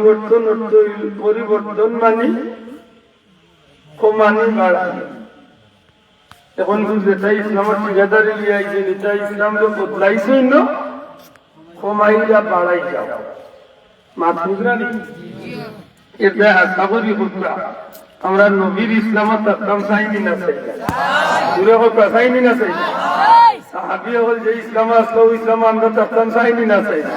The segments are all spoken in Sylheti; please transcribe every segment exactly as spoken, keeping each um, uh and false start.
পরিবর্তন অর্থ হইল, পরিবর্তন মানি কমানি বাড়ানি। এখন বুঝলে তাই ইসলামের ঠিকাদারি লিয়ে আইছেন, তাই ইসলামরে বদলাইছইন না, কমাইয়া বাড়াই যাও। মাত বুঝরা নি? এটা আশা করি বুঝরা। আমরা নবীর ইসলামে থাকতাম চাইনি না চাই না? দূরে হোক, চাইনি না চাই না? সাহাবি হল যে ইসলাম আসলো, ওই ইসলাম আমরা থাকতাম চাইনি না চাই না?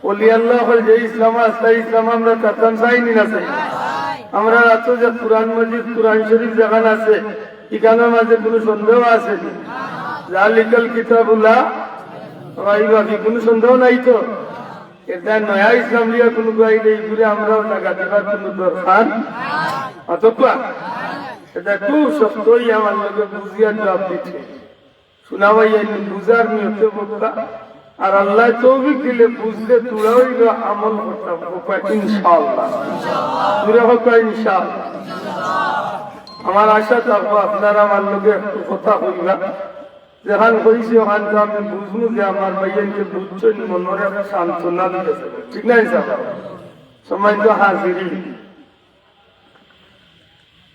অলি আল্লাহ হল যে ইসলাম আসলো, ইসলাম আমরা থাকতাম চাইনি না চাই না? আমরা রাত্রে যে কোরআন মজিদ, কোরআন শরীফ যেখান আছে, এখানের মাঝে কোনো সন্দেহ আছে নি? জালিকাল কিতাবু লা রাইবা ফি, কোনো সন্দেহ নাই তো? এটা নয়া ইসলাম লিয়া কোনো গাই নেই, ঘুরে আমরাও টাকা দিবার কোনো দরকার। অথবা এটা খুব শক্তই আমার লোকে বুঝিয়া জবাব দিতে। শোনা ভাই, এই বুঝার নিয়তে বলতা। আর আল্লাহ তৌফিক দিলে বুঝতে তোরা হইল আমল করতাম। হোক ইনশাআল্লাহ। তোরা হোক ইনশাআল্লাহ। আমার আশা থাকবো আপনারা আমার লোকে একটু কথা কইবা। যেখান কইছি ওখান তো আমি বুঝবো যে আমার ভাইয়ানকে বুঝছেন, মনের একটা সান্ত্বনা দিতেছে। ঠিক না, স্যার? সম্মানিত হাজিরি,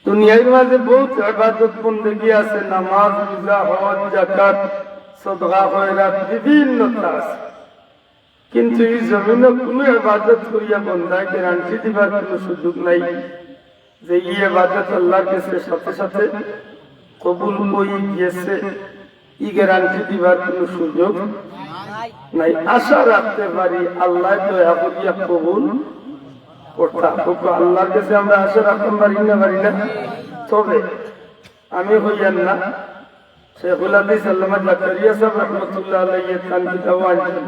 দুনিয়ার মাঝে বহুত ইবাদত বন্দেগি আছে, নামাজ, রোজা, হজ, যাকাত, সদকা, খয়রাত, বিভিন্ন কাজ। কিন্তু এই জমিনে কোনো ইবাদত করিয়া বন্দায় গ্যারান্টি দিবার কোনো সুযোগ নাই যে এই ইবাদত আল্লাহর কাছে সাথে সাথে কবুল হয়ে গেছে। এই গ্যারান্টি দিবার কোনো সুযোগ নাই। আশা রাখতে পারি আল্লাহ দয়া করিয়া কবুল করতা। আল্লাহর কাছে আমরা আশা রাখতে পারি না, পারি না? তবে আমি হইয়ার না, শেখুল হাদিস আল্লামা জাকারিয়া সাহেব রহমতুল্লাহ আলাইহি তান কিতাবও আনছেন।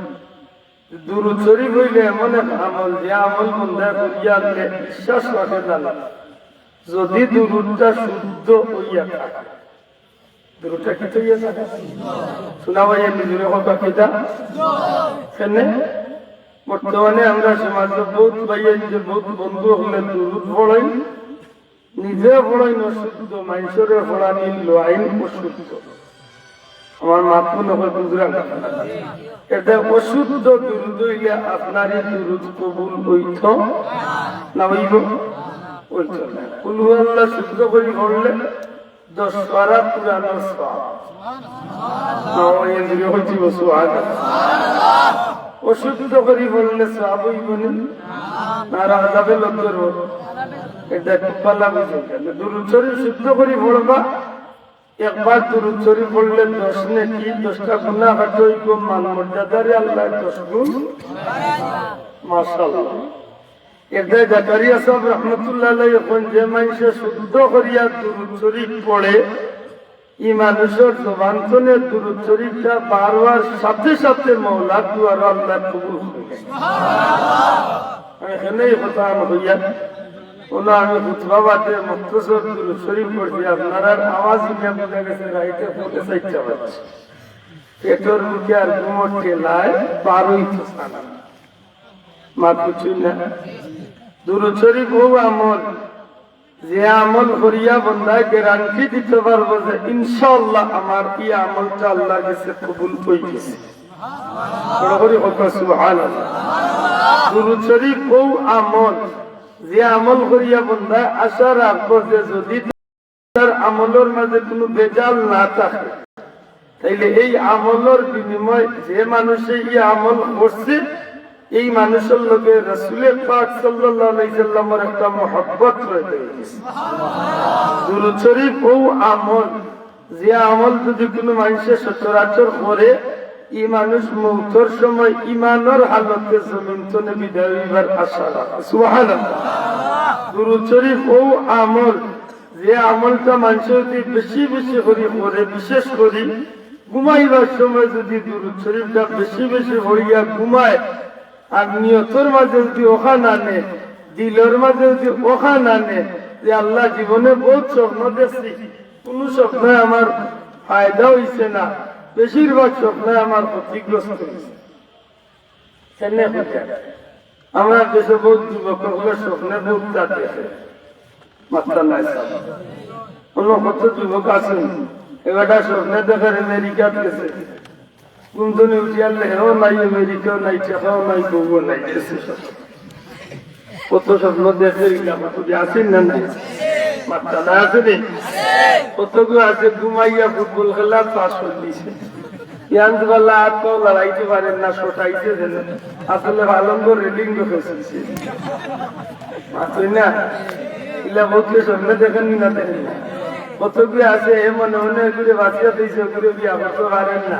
দুরূদ শরীফ হইলে এমন এক আমল, যে আমল বন্দায় করিয়া আনলে বিশ্বাস রাখে জানে, যদি দুরূদটা শুদ্ধ হইয়া থাকে। দুরূদটা কি হইয়া থাকে? শোনা ভাই, এমনি জোরে কথা কইতা। কেনে? বর্তমানে আমরা সমাজে বহুত ভাই, যে বহুত বন্ধু হলে দুরূদ পড়াই, নিজে পড়াইন অশুদ্ধ, মানুষরে পড়ানি লইন অশুদ্ধ। আমার মাত মনে হয় বুঝলাম। এটা অশুদ্ধ দুরূদ হইলে আপনারই দুরূদ কবুল হইত না, হইব? হইত না। কুল হু আল্লাহ শুদ্ধ করি পড়লে দশ পারা পুরানো সওয়াব। না, ওই ইন্দ্রিয় হইতে সুবহানাল্লাহ। অশুদ্ধ করি পড়লে সওয়াব হইব না? না, আর আজাবে লজ্জার হোক। এটা একটু পাল্লা বুঝে গেল। দুরূদ শরীফ শুদ্ধ করি পড়বা, একবার দুরূদ শরীফ পড়লে দশ নেকি, দশটা গুনাহ কাটা হইব, মান মর্যাদারে আল্লাহ দশ গুণ। মাশাআল্লাহ। এটা জাকারিয়া সাহেব রহমতুল্লাহ আলাইহি এখন যে মানুষে শুদ্ধ করিয়া দুরূদ শরীফ পড়ে, এই মানুষের জবান তনে দুরূদ শরীফটা বার হওয়ার সাথে সাথে মওলার দুয়ারো আল্লাহ কবুল করে। আমি এখানেই কথা আমি হইয়া, ওলা আমি খুতবা বাদে মুখতসর দুরূদ শরীফ পড়ছি, আপনারার আওয়াজ শুনিয়া বুঝা গেছে রাইতে পৌনে চাইরটা বাজছে। পেটর মুখে আর ঘুমর ঠেলায় বারোই তো সানা। মাত বুঝছইন না? দুরূদ শরীফ ও আমল, যে আমল করিয়া বন্দায় গ্যারান্টি দিতে পারবো যে ইনশাআল্লাহ আমার এই আমলটা আল্লাহর কাছে কবুল হয়ে গেছে। বড় করি হোক সুবহানাল্লাহ। দুরূদ শরীফ ও আমল, যে আমল করিয়া বন্দায় আশা রাখবো যে যদি তার আমলর মাঝে কোনো ভেজাল না থাকে, তাইলে এই আমলর বিনিময়ে যে মানুষে এই আমল করছে, এই মানুষের লগে রাসূলে পাক সাল্লাল্লাহু আলাইহি সাল্লামর একটা মহব্বত রয়ে গেছে। দুরূদ শরীফ ও আমল, যে আমল যদি কোনো মানুষে সচরাচর করে, এই মানুষ মৌতর সময় ইমানর হালতে জমিন তনে বিদায় হইবার আশা রাখে। সুবহানাল্লাহ। দুরূদ শরীফ ও আমল, যে আমলটা মানুষে যদি বেশি বেশি করি করে, বিশেষ করি ঘুমাইবার সময় যদি দুরূদ শরীফটা বেশি বেশি পড়িয়া ঘুমায়, আর নিয়তর মাঝে যদি ওখান আনে, দিলর মাঝে যদি ওখান আনে যে আল্লাহ, জীবনে বহুত স্বপ্ন দেখছি, কোনো স্বপ্নে আমার ফায়দা হইছে না, বেশিরভাগ স্বপ্নে আমার ক্ষতিগ্রস্ত হইছে। কেনে হইছে? আমরা দেশে বহুত যুবক অকলে স্বপ্নে বহুত তা দেখে। মাত্তা নাই স্যার। অন্য কত যুবক আছেন, এবার স্বপ্নে দেখে আমেরিকাত গেছে। ঘুম তনে উঠিয়া লেহেও নাই, আমেরিকাও নাই, টেকাও নাই, বউও নাই, গেছে। কত স্বপ্ন দেখে ইলা, কত যে আছে না নাই? মাত্তা না আছে রে? কতগু আছে ঘুমাইয়া ফুটবল খেলা পাস করি দিছে। ইয়ান তো বললা আর তো লড়াইতে পারেন না, শোটাইছে যেন। আসলে ভালঙ্গ রেলিং বসেছে। মাতই না? ইলা বহুত স্বপ্ন দেখেন না দেখেন না? কতগু আছে এ মনে মনে ঘুরে বাঁচিয়া দিয়েছে, ঘুরে বিয়া করতে পারেন না।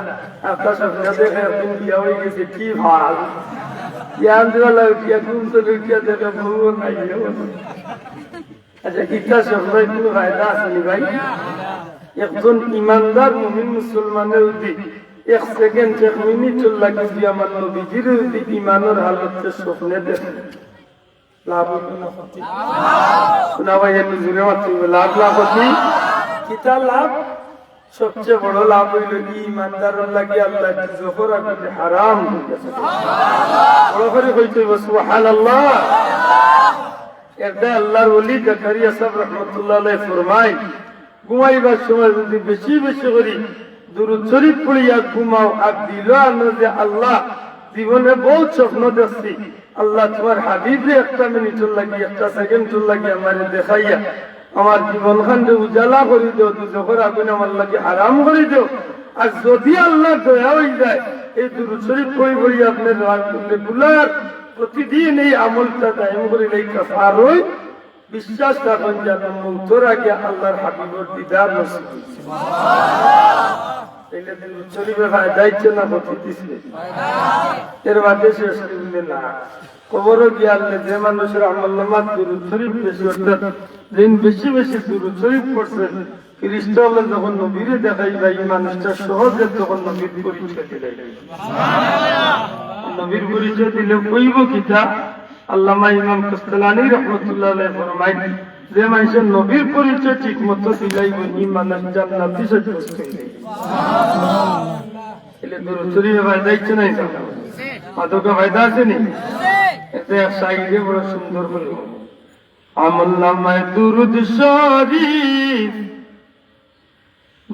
আপনার স্বপ্ন দেখে একদিন বিয়া হয়ে গেছে, কি ভাই? ইয়ান তো বললা উঠিয়া ঘুম তো উঠিয়া দেখে বউ নাই। আচ্ছা, ইটা স্বপ্নর কোনো ফায়দা আছে নি ভাই? একজন ইমানদার মুমিন মুসলমানে যদি এক সেকেন্ড, এক মিনিটর লাগি যদি আমার নবীজির যদি ইমানর হালতে স্বপ্নে দেখে, লাভ হইব না ক্ষতি? শোনা ভাই, একটু জোরে মাততে হইব। লাভ না ক্ষতি? কিতা লাভ? সবচেয়ে বড় লাভ হইল কি, ইমানদারর লাগি আল্লাহ দুজখর আগুন হারাম করি দিছে। বড় করি কইতে হইব, সুবহানাল্লাহ। এটা আল্লাহর ওলি জাকারিয়া সাহেব রহমতুল্লাহ আলাইহি ফরমায়, ঘুমাইবার সময় যদি বেশি বেশি করি দুরূদ শরীফ পড়িয়া ঘুমাও আর দিলো আনো যে, "আল্লাহ, জীবনে বহুত স্বপ্ন দেখছি, আল্লাহ তোমার হাবিবরে একটা মিনিটর লাগি, একটা সেকেন্ডর লাগি আমারে দেখাইয়া আমার জীবনখানরে উজালা করি দেও, দুজখর আগুন আমার লাগি হারাম করি দেও।" আর যদি আল্লাহর দয়া হয়ে যায়, এই দুরূদ শরীফ পড়ি পড়ি আপনার রেগুলার প্রতিদিন এই আমলটা কায়েম করি, এই কাফার হই, বিশ্বাস রাখুন যেন মৌতর আগে আল্লাহর হাবিবর দিদার নসিব হইছে। তাইলে দুরূদ শরীফে ফায়দা হইছে না ক্ষতি দিছে? এর বাদে শেষ করলে না। কবরো গিয়া আল্লাহ যে মানুষের আমল নামাত দুরূদ শরীফ বেশি, অর্থাৎ দিন বেশি বেশি দুরূদ শরীফ পড়ছে, ফিরিস্তা হকলে যখন নবীরে দেখাইবা, এই মানুষটা সহজে তখন নবীর পরিচয় দিলাই। নবীর পরিচয় দিলে কইব কিতা? আল্লামা ইমাম কাস্তালানী রহমতুল্লাহ আলাইহি ফরমাইন, যে মানুষের নবীর পরিচয় ঠিক মতো দিলাইব, এই মানুষ জান্নাতি সাব্যস্ত হইবে। এলে দুরূদ শরীফে ফায়দা হইছে না? মাদকা ফায়দা আছে নি? এতে এক শাইরে বড় সুন্দর করে, আমল নামায় দুরূদ শরীফ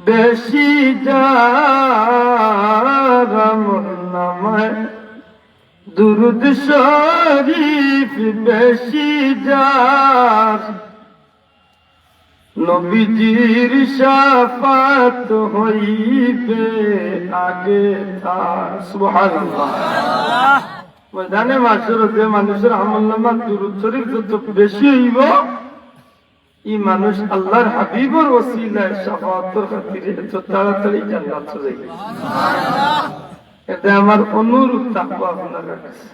বেশি যার, আমল নামায় দুরূদ শরীফ বেশি যার, নবীজির শাফাত হইবে আগে তার। সুবহানাল্লাহ। ময়দানে মাশরো যে মানুষের আমল নামাত দুরূদ শরীফ যত বেশি হইব, ই মানুষ আল্লাহর হাবিবর ওসিলায় শাফাআতর খাতিরে এত তাড়াতাড়ি জান্নাত চলে যাইবে। এতে আমার অনুরোধ থাকবো আপনার কাছে,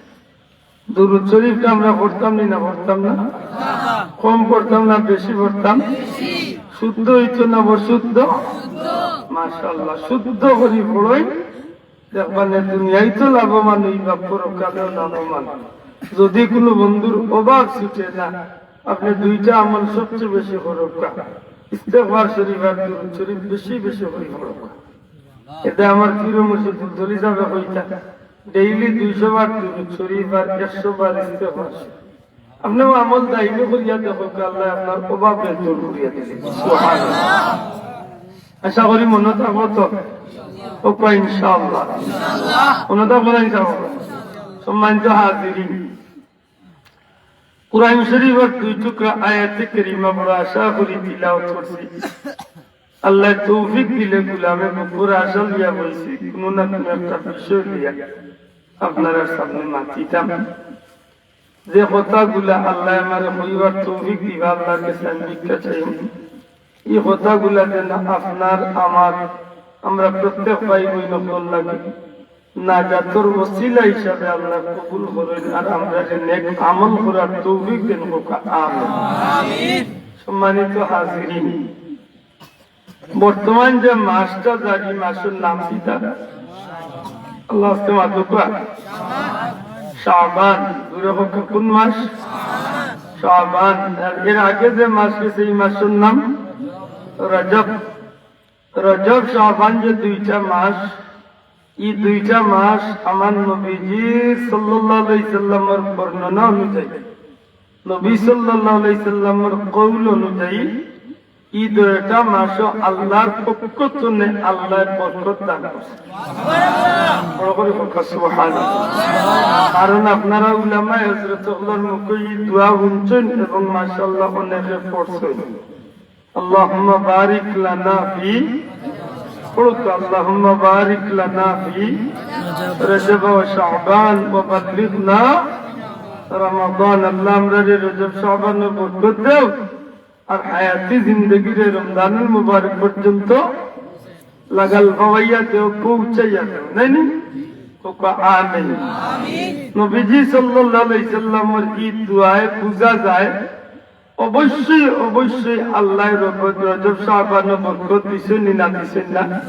দুরূদ শরীফটা আমরা পড়তাম নি না, পড়তাম না? কম পড়তাম না বেশি পড়তাম? শুদ্ধ হইতো না অশুদ্ধ? মাশাআল্লাহ, শুদ্ধ করি পড়ই। দেখবা নে, দুনিয়ায় তো লাভবান হইবা, পরকালেও লাভবান। যদি কোনো বন্ধুর অভাব ছুটে না, আপনি দুইটা আমল সবচেয়ে বেশি করউক্কা, ইস্তেগফার শরীফ আর দুরূদ শরীফ বেশি বেশি করি পড়উক্কা। এতে আমার পীর মুর্শিদ ফুলতলি সাহেব কইতা, ডেইলি দুইশো বার দুরূদ শরীফ আর একশো বার ইস্তেগফার শরীফ। আপনেও আমল দাইমি করিয়া দেখউক্কা, আল্লায় আপনার অভাব দূর করিয়া দিবে। সুবহানাল্লাহ। আশা করি মনো থাকবো তো? কউক্কা ইনশাআল্লাহ। মনো থাকবো না ইনশাআল্লাহ? সম্মানিত হাজিরিন, কোরআন শরীফর দুই টুকরা আয়াতে কারিমা বড় আশা করি তিলাওয়াত করছি। আল্লায় তৌফিক দিলে গোলামে বকুর আশা লইয়া বইছি, কোনো না কোনো একটা বিষয় লইয়া আপনারার সামনে মাতিতাম। যে কথাগুলা আল্লায় আমারে কইবার তৌফিক দিবা, আল্লাহর কাছে আমি ভিক্ষা চাই, ই কথাগুলা যেন আপনার, আমার, আমরা প্রত্যেক ভাই বইন অকলর লাগি নাজাতর ওসিলা হিসাবে আল্লায় কবুল করইন, আর আমরারে নেক আমল করার তৌফিক দেইন, কউক্কা আমিন। সম্মানিত হাজিরিন, বর্তমান যে মাসটা যার, ই মাসর নাম কিতা? আল্লাহ আস্তে মাতুকা। শাবান। জোরে কউক্কা, কোন মাস? শাবান। আর এর আগে যে মাস গেছে, ই মাসর নাম রজব। রজব, শাবান যে দুইটা মাস, ই দুইটা মাস আমার নবীজি সাল্লাল্লাহু আলাইহি সাল্লামর বর্ণনা অনুযায়ী, নবী সাল্লাল্লাহু আলাইহি সাল্লামর কৌল অনুযায়ী ই দুইটা মাসো আল্লাহর পক্ষ তনে আল্লায় বরকত দান করছে। বড় করি কউক্কা সুবহানাল্লাহ। কারণ আপনারা উলামায়ে হযরত অকলর মুখো ই দোয়া হুনছইন এবং মাশাআল্লাহ অনেকে পড়ছইন। আল্লাহুম্মা বারিক লানা ফি, পড়ুক্কা, আল্লাহুম্মা বারিক লানা ফি রজব ওয়া শাবান ওয়া বাল্লিগনা রমাদান। আল্লাহ, আমরারে রজব শাবানর বরকত দেও, আর হায়াতি জিন্দেগিরে রমজানুল মুবারক পর্যন্ত লাগাল ফাওয়াইয়া দেও, পৌঁছাইয়া দেও, নায়নি? কউক্কা আমিন। নবীজি সাল্লাল্লাহু আলাইহি সাল্লামর ই দোয়ায় বুঝা যায়, অবশ্যই, অবশ্যই আল্লায় রব-, রজব শাবানর বরকত দিছইন নি না দিছইন না?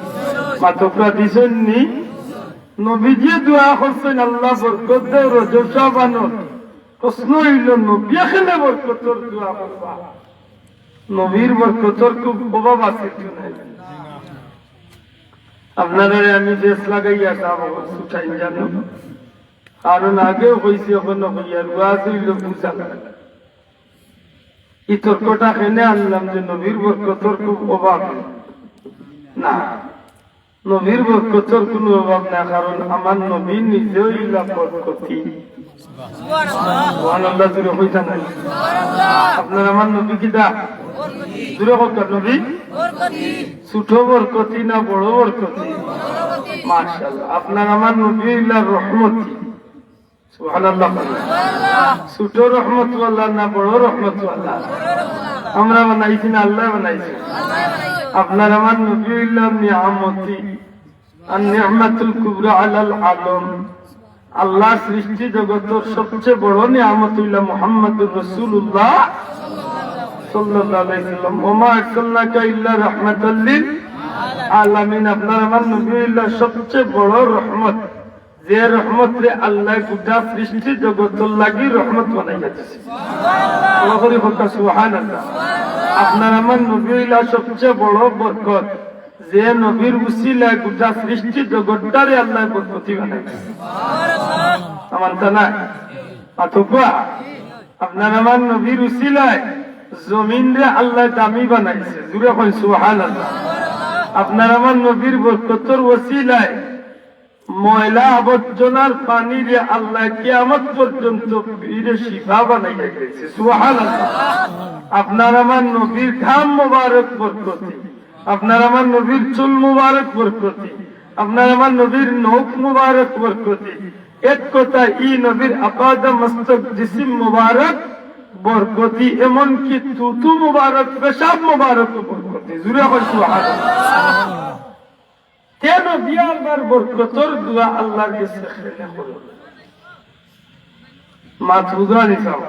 মাতউক্কা, দিছইন নি? নবীজিয়ে দোয়া করছইন, "আল্লাহ বরকত দেও রজব শাবানর।" প্রশ্ন অইলো, নবীয়ে কেনে বরকতর দোয়া করবা? নবীর বরকতর খুব অভাব আছে কি নাই? আপনারারে আমি বেশ লাগাইয়া যাবো, ছুটাইন জানো। কারণ আগেও কইছি, অখনো কই, আর ওয়াজ অইলো বুঝা না। ই তর্কটা কেনে আনলাম যে নবীর বরকতর খুব অভাব? না, নবীর বরকতর কুনু অভাব না, কারণ আমার নবী নিজেউ ইলা বরকতি। সুবহানাল্লাহ, জুরে কইতা নায়? আপনার আমার নবী কিতা? জুরে কউক্কা, নবী ছোট বরকতি না বড় বরকতি? মাশাআল্লাহ, আপনার আমার নবী ইলা রহমতি। সুবহানাল্লাহ। ছোট রহমতওয়ালা না বড় রহমতওয়ালা? আমরা বানাইছি না আল্লায় বানাইছে? আপনার আমার নবী অইলা নিয়ামতি, আর নিয়ামাতুল কুবরা আলাল আলম। আল্লাহর সৃষ্টি জগতর সবচেয়ে বড় নিয়ামত অইলা মুহাম্মাদুর রাসূলুল্লাহ সাল্লাল্লাহু আলাইহি ওয়াসাল্লাম। ওয়া মা আরসালনাকা ইল্লা রাহমাতাল লিল আলামিন। আপনার আমার নবী অইলা সবচেয়ে বড় রহমত। যে রহমতরে আল্লায় গোটা সৃষ্টি জগতর লাগি রহমত বানাইয়া দিছে। বড় করি কউক্কা সুবহানাল্লাহ। আপনার আমার নবী অইলা সবচেয়ে বড় বরকত, যে নবীর উসিলায় গোটা সৃষ্টি জগতটারে আল্লায় বরকতি বানাইছে। আমার তা নাই? মাতউক্কা, আপনার আমার নবীর উসিলায় জমিনরে আল্লায় দামি বানাইছে। জুরে কইন সুবহানাল্লাহ। আপনার আমার নবীর বরকতর উসিলায় ময়লা আবর্জনার পানিরে আল্লায় কিয়ামত পর্যন্ত পিরে শিফা বানাইয়া গেছে। সুবহানাল্লাহ। আপনার আমার নবীর ঘাম মোবারক বরকতি, আপনার আমার নবীর চুল মোবারক বরকতি, আপনার আমার নবীর নখ মোবারক বরকতি। এক কথা, ই নবীর আপাদা মস্তক জিসিম মোবারক বরকতি, এমনকি থুথু মোবারক, পেশাব মোবারক বরকতি। জুরে কইন সুবহানাল্লাহ। কেনে বিয়ার বার বরকতর দোয়া আল্লাহর গেছে কেনে করো? মাত বুঝানি চাও।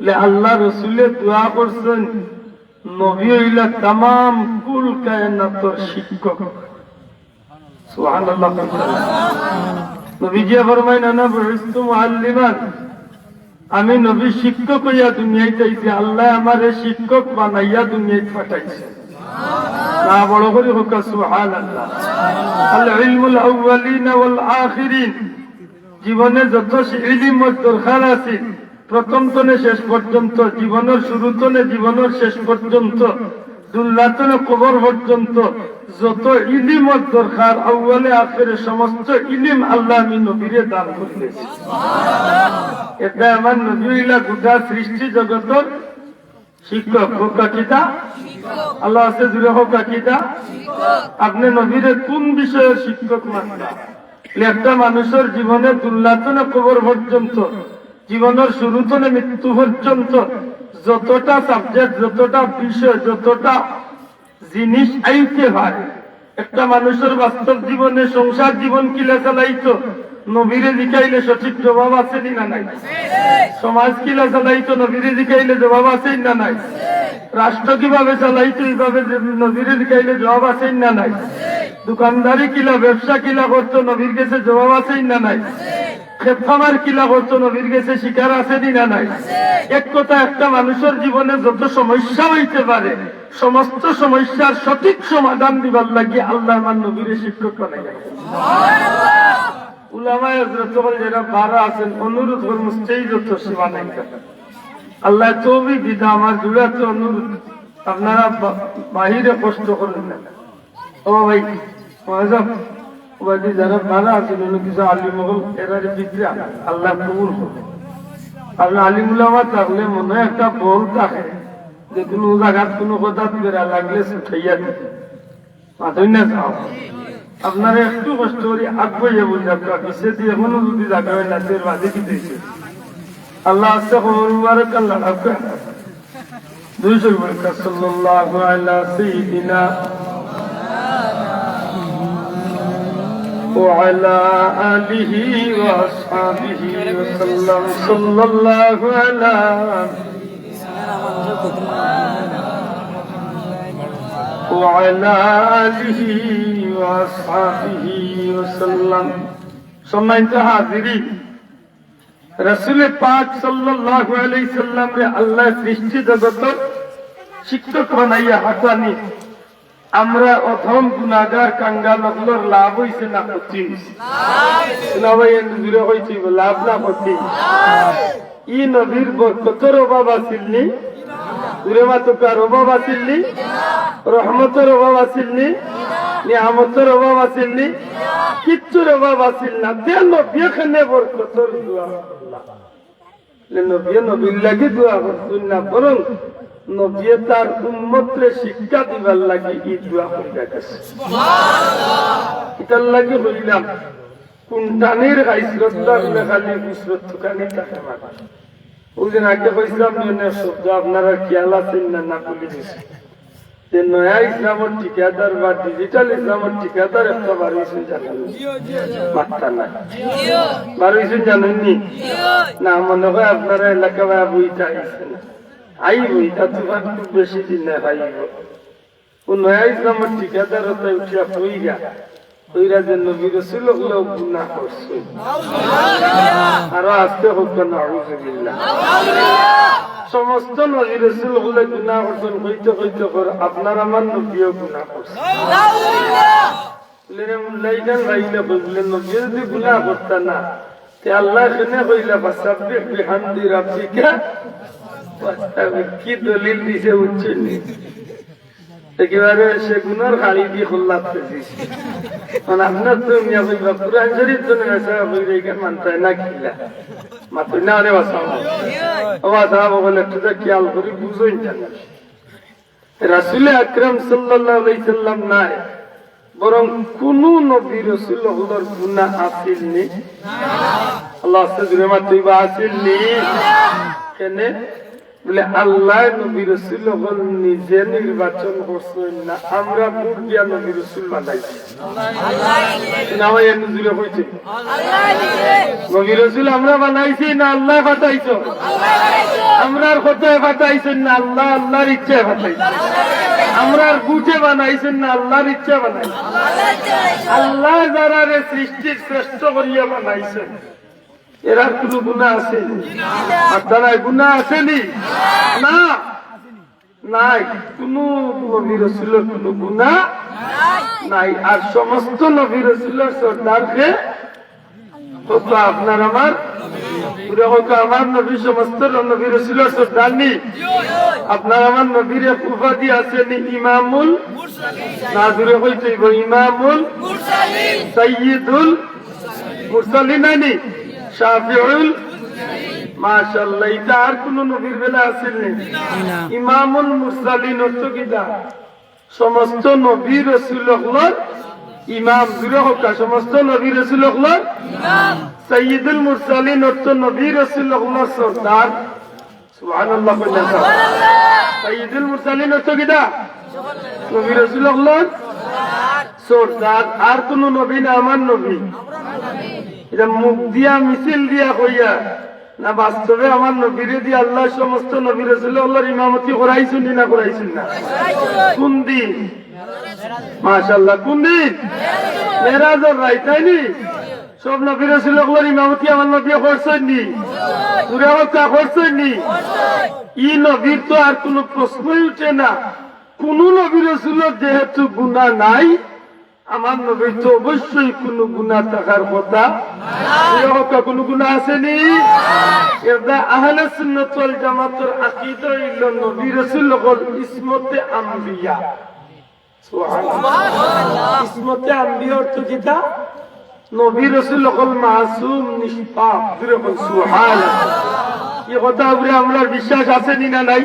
বলে আল্লাহ রসুলে দোয়া করছইন, নবী অইলা তামাম কুল কায়নাতর শিক্ষক। সুবহানাল্লাহ। নবীজিয়ে ফরমাইন, "আনা বুইস্তু মুআল্লিমান।" আমি নবী শিক্ষক অইয়া দুনিয়াত আইছি, আল্লায় আমারে শিক্ষক বানাইয়া দুনিয়াত পাঠাইছে। না, বড় করি কউক্কা সুবহানাল্লাহ। আল ইলমুল আউয়ালিনা ওয়াল আখিরিন। জীবনে যত শি-, ইলিমর দরকার আছে, প্রথম তনে শেষ পর্যন্ত, জীবনর শুরু তনে জীবনর শেষ পর্যন্ত, দুনিয়া তনে কবর পর্যন্ত যত ইলিমর দরকার, আউয়ালে আখেরে সমস্ত ইলিম আল্লায় আমি নবীরে দান করি দিছি। এরদায় আমার নবী অইলা গোটা সৃষ্টি জগতর শিক্ষক। কউক্কা কিতা? আল্লাহর গেছে জুরে কউক্কা কিতা? আপনে নবীরে কুন বিষয়র শিক্ষক মানতা? একটা মানুষর জীবনে দুনিয়া তনে কবর পর্যন্ত, জীবনর শুরু তনে মৃত্যু পর্যন্ত যতটা subject, যতটা বিষয়, যতটা জিনিস আইতে পারে, একটা মানুষর বাস্তব জীবনে সংসার জীবন কিলা চালাইতো, নবীরে জিকাইলে সঠিক জবাব আছে নি না নাই? সমাজ কিলা চালাইতো, নবীরে জিকাইলে জবাব আছে নি না নাই? রাষ্ট্র কিভাবে চালাইতো, এইভাবে নবীরে জিকাইলে জবাব আছে নি না নাই? দোকানদারি কিলা, ব্যবসা কিলা করতো, নবীর গেছে জবাব আছে নি না নাই? খেত খামার কিলা করতো, নবীর গেছে শিকার আছে নি না নাই? এক কথা, একটা মানুষর জীবনে যত সমস্যা অইতে পারে, সমস্ত সমস্যার সঠিক সমাধান দিবার লাগি আল্লায় আমার নবীরে শিক্ষক বানাইয়া। উলামায়ে হযরত অকল যেরা বারা আছেন, অনুরোধ করমু stage-ও তো সীমা নাই। আল্লায় তৌফিক দিতা, আমার জুড়াতে অনুরোধ। আপনারা বা-, বাহিরে কষ্ট করইন না। ও ভাই, মহাজন, ওবাদি যারা বালা আছইন, অন্য কিছু আলিম অকল, এরারে ভিতরে আনইন, আল্লাহ কবুল করইন। কারণ আলিম উলামা থাকলে মনো একটা বল থাকে, যে কুনু জাগাত কুনু কথাত বেড়া লাগলে ছুটাইয়া দিতে। মাতইন না যাও। আপনারা একটু কষ্ট করি আগুয়াইয়া বইন, আপনারা পিছেদি এখনো যদি জাগা অয় না, তে বাদে কি দিছে? আল্লাহ আস্তে কবর মুবারক আল্লাহ রাখবে। দুইশো বরকত। সাল্লাল্লাহু আলা সাইয়্যিদিনা ওয়া আলা আলিহি ওয়া আসহাবিহি ওয়া সাল্লাম। সাল্লাল্লাহু আলা ওয়া আলা আলিহি ওয়া আসহাবিহি ওয়া সাল্লাম। সম্মানিত হাজিরিন, রাসূলে পাক সাল্লাল্লাহু আলাইহি সাল্লামরে আল্লাহ সৃষ্টি জগতর শিক্ষক বানাইয়া হাঁটানি। আমরা অধম গুনাহগার কাঙ্গাল অকলর লাভ অইছে না ক্ষতি অইছে? না ভাই, এমনি জুরে কইছি, লাভ না ক্ষতি? ই নবীর বরকতর অভাব আছিল নি? জুরে মাতুক্কা, অভাব আছিল নি? রহমতর অভাব আছিল নি? নিয়ামতর অভাব আছিল নি? কিচ্ছুর অভাব আছিল না। তে নবীয়ে কেনে বরকতর দোয়া করলা? লে নবীয়ে নবীর লাগি দোয়া করছইন না, বরং নবীয়ে তার উম্মতরে শিক্ষা দিবার লাগি ই দোয়া করিয়া গেছে। ইতার লাগি কইলাম, কুন্টানির গাইছলত লাগলে খালি হুসরত তুকানি থাকে মানে। ওই দিন আগে কইছিলাম নি অনেক শব্দ, আপনারা খেয়াল আছইন না, না ভুলি গেছি। যে নয়া ইসলামর ঠিকাদার বা digital ইসলামর ঠিকাদার একটা বার অইছইন জানইন নি? মাত্তা নাই। বার অইছইন জানইন নি? না, মনো অয় আপনারা এলাকা বা বইটা আইছে না। আইবো, ইটা তো আর খুব বেশি দিন নাই, আইবো। ও নয়া ইসলামর ঠিকাদার অতায় উঠিয়া কইরা, কইরা যে নবী রসুল অকলেও গুনা করছইন। আরো আস্তে কউক্কা, নাউজুবিল্লাহ। সমস্ত নবী রসুল অকলে গুনা করছইন, কইতে কইতে কর, আপনার আমার নবীও গুনা করছইন। বলে, রে মুল্লা, ইখান ভাইলে কই, বলে, নবী যদি গুনা করতা না, তে আল্লায় কেনে কইলা, "ফাসাব্বিহ বিহামদি রাব্বিকা ওয়াস্তাগফির।" কি দলিল দিছে বুঝছইন নি? একেবারে সেগুনর কাড়ি দি খোল্লাত পেছিস। মানে আপনার তো মিয়া কইবা, কুরআন শরীফ তো নেশা কইরে, ইখান মানতায় না কিলা? মাতইন না রে বাসা। ও বাসা, বলে, একটু তো খেয়াল করি বুঝইন জানি। রাসূলে আকরাম সাল্লাল্লাহু আলাইহি সাল্লাম নায়, বরং কুনু নবী রসুল অকলর গুনা আছিল নি? আল্লাহ আস্তে জুরে মাতইবা, আছিল নি? কেনে? বলে, আল্লায় নবী রসুল অকল নিজে নির্বাচন করছইন না, আমরা ভোট দিয়া নবী রসুল বানাইছি। না ভাই, এমনি জুরে কইছে। নবী রসুল আমরা বানাইছি না আল্লায় পাঠাইছইন? আমরার কথায় পাঠাইছইন না আল্লায়, আল্লার ইচ্ছায় পাঠাইছইন? আমরার ভোটে বানাইছইন না আল্লার ইচ্ছায় বানাইছইন? আল্লায় যারারে সৃষ্টির শ্রেষ্ঠ করিয়া বানাইছইন, এরার কুনু গুনা আছে নি? আপনারার গুনা আছে নি? না। নাই, কুনু নবী রসুলর কুনু গুনা নাই। আর সমস্ত নবী রসুলর সর্দার কে? কউক্কা আপনার আমার, পুরা কউক্কা আমার নবী সমস্ত নবী রসুলর সর্দার নি? আপনার আমার নবীর এক উপাধি আছে নি, ইমামুল? না, জুরে কইতে অইবো, ইমামুল? সাইয়্যিদুল মুরসালিন নায় নি? শাফিউল? মাশাআল্লাহ, ইটা আর কুনু নবীর বেলা আছিল নি? না। ইমামুল মুরসালিন অর্থ কিতা? সমস্ত নবী রসুল অকলর ইমাম। জুরে কউক্কা, সমস্ত নবী রসুল অকলর ইমাম। সাইয়্যিদুল মুরসালিন অর্থ নবী রসুল অকলর সর্দার। সুবহানাল্লাহ কইলা। সাইয়্যিদুল মুরসালিন অর্থ কিতা? নবী রসুল অকলর সর্দার। আর কুনু নবী না আমার নবী? ইটা মুখ দিয়া মিছিল দিয়া কইয়ার না, বাস্তবে আমার নবীরে দি আল্লায় সমস্ত নবী রসুল অকলর ইমামতি করাইছইন নি না করাইছইন না? কুন দিন? মাশাআল্লাহ, কুন দিন? মেরাজর রাইত, তাই নি? সব নবী রসুল অকলর ইমামতি আমার নবীয়ে করছইন নি? জুরে কউক্কা, করছইন নি? ই নবীর তো আর কুনু প্রশ্নই উঠে না। কুনু নবী রসুলর যেহেতু গুনা নাই, আমার নবীর তো অবশ্যই কুনু গুনাহ থাকার কথা। এর হক্কা কুনু গুনাহ আছে নি? এরদায় আহলে সুন্নাত ওয়াল জামাতর আকীদা অইলো নবী রাসূল অকল ইসমতে আম্বিয়া। সুবহানাল্লাহ। ইসমতে আম্বিয়া অর্থ কিতা? নবী রাসূল অকল মাসুম, নিষ্পাপ। জুরে কইন সুবহানাল্লাহ। ই কথার উপরে আমরার বিশ্বাস আছে নি না নাই?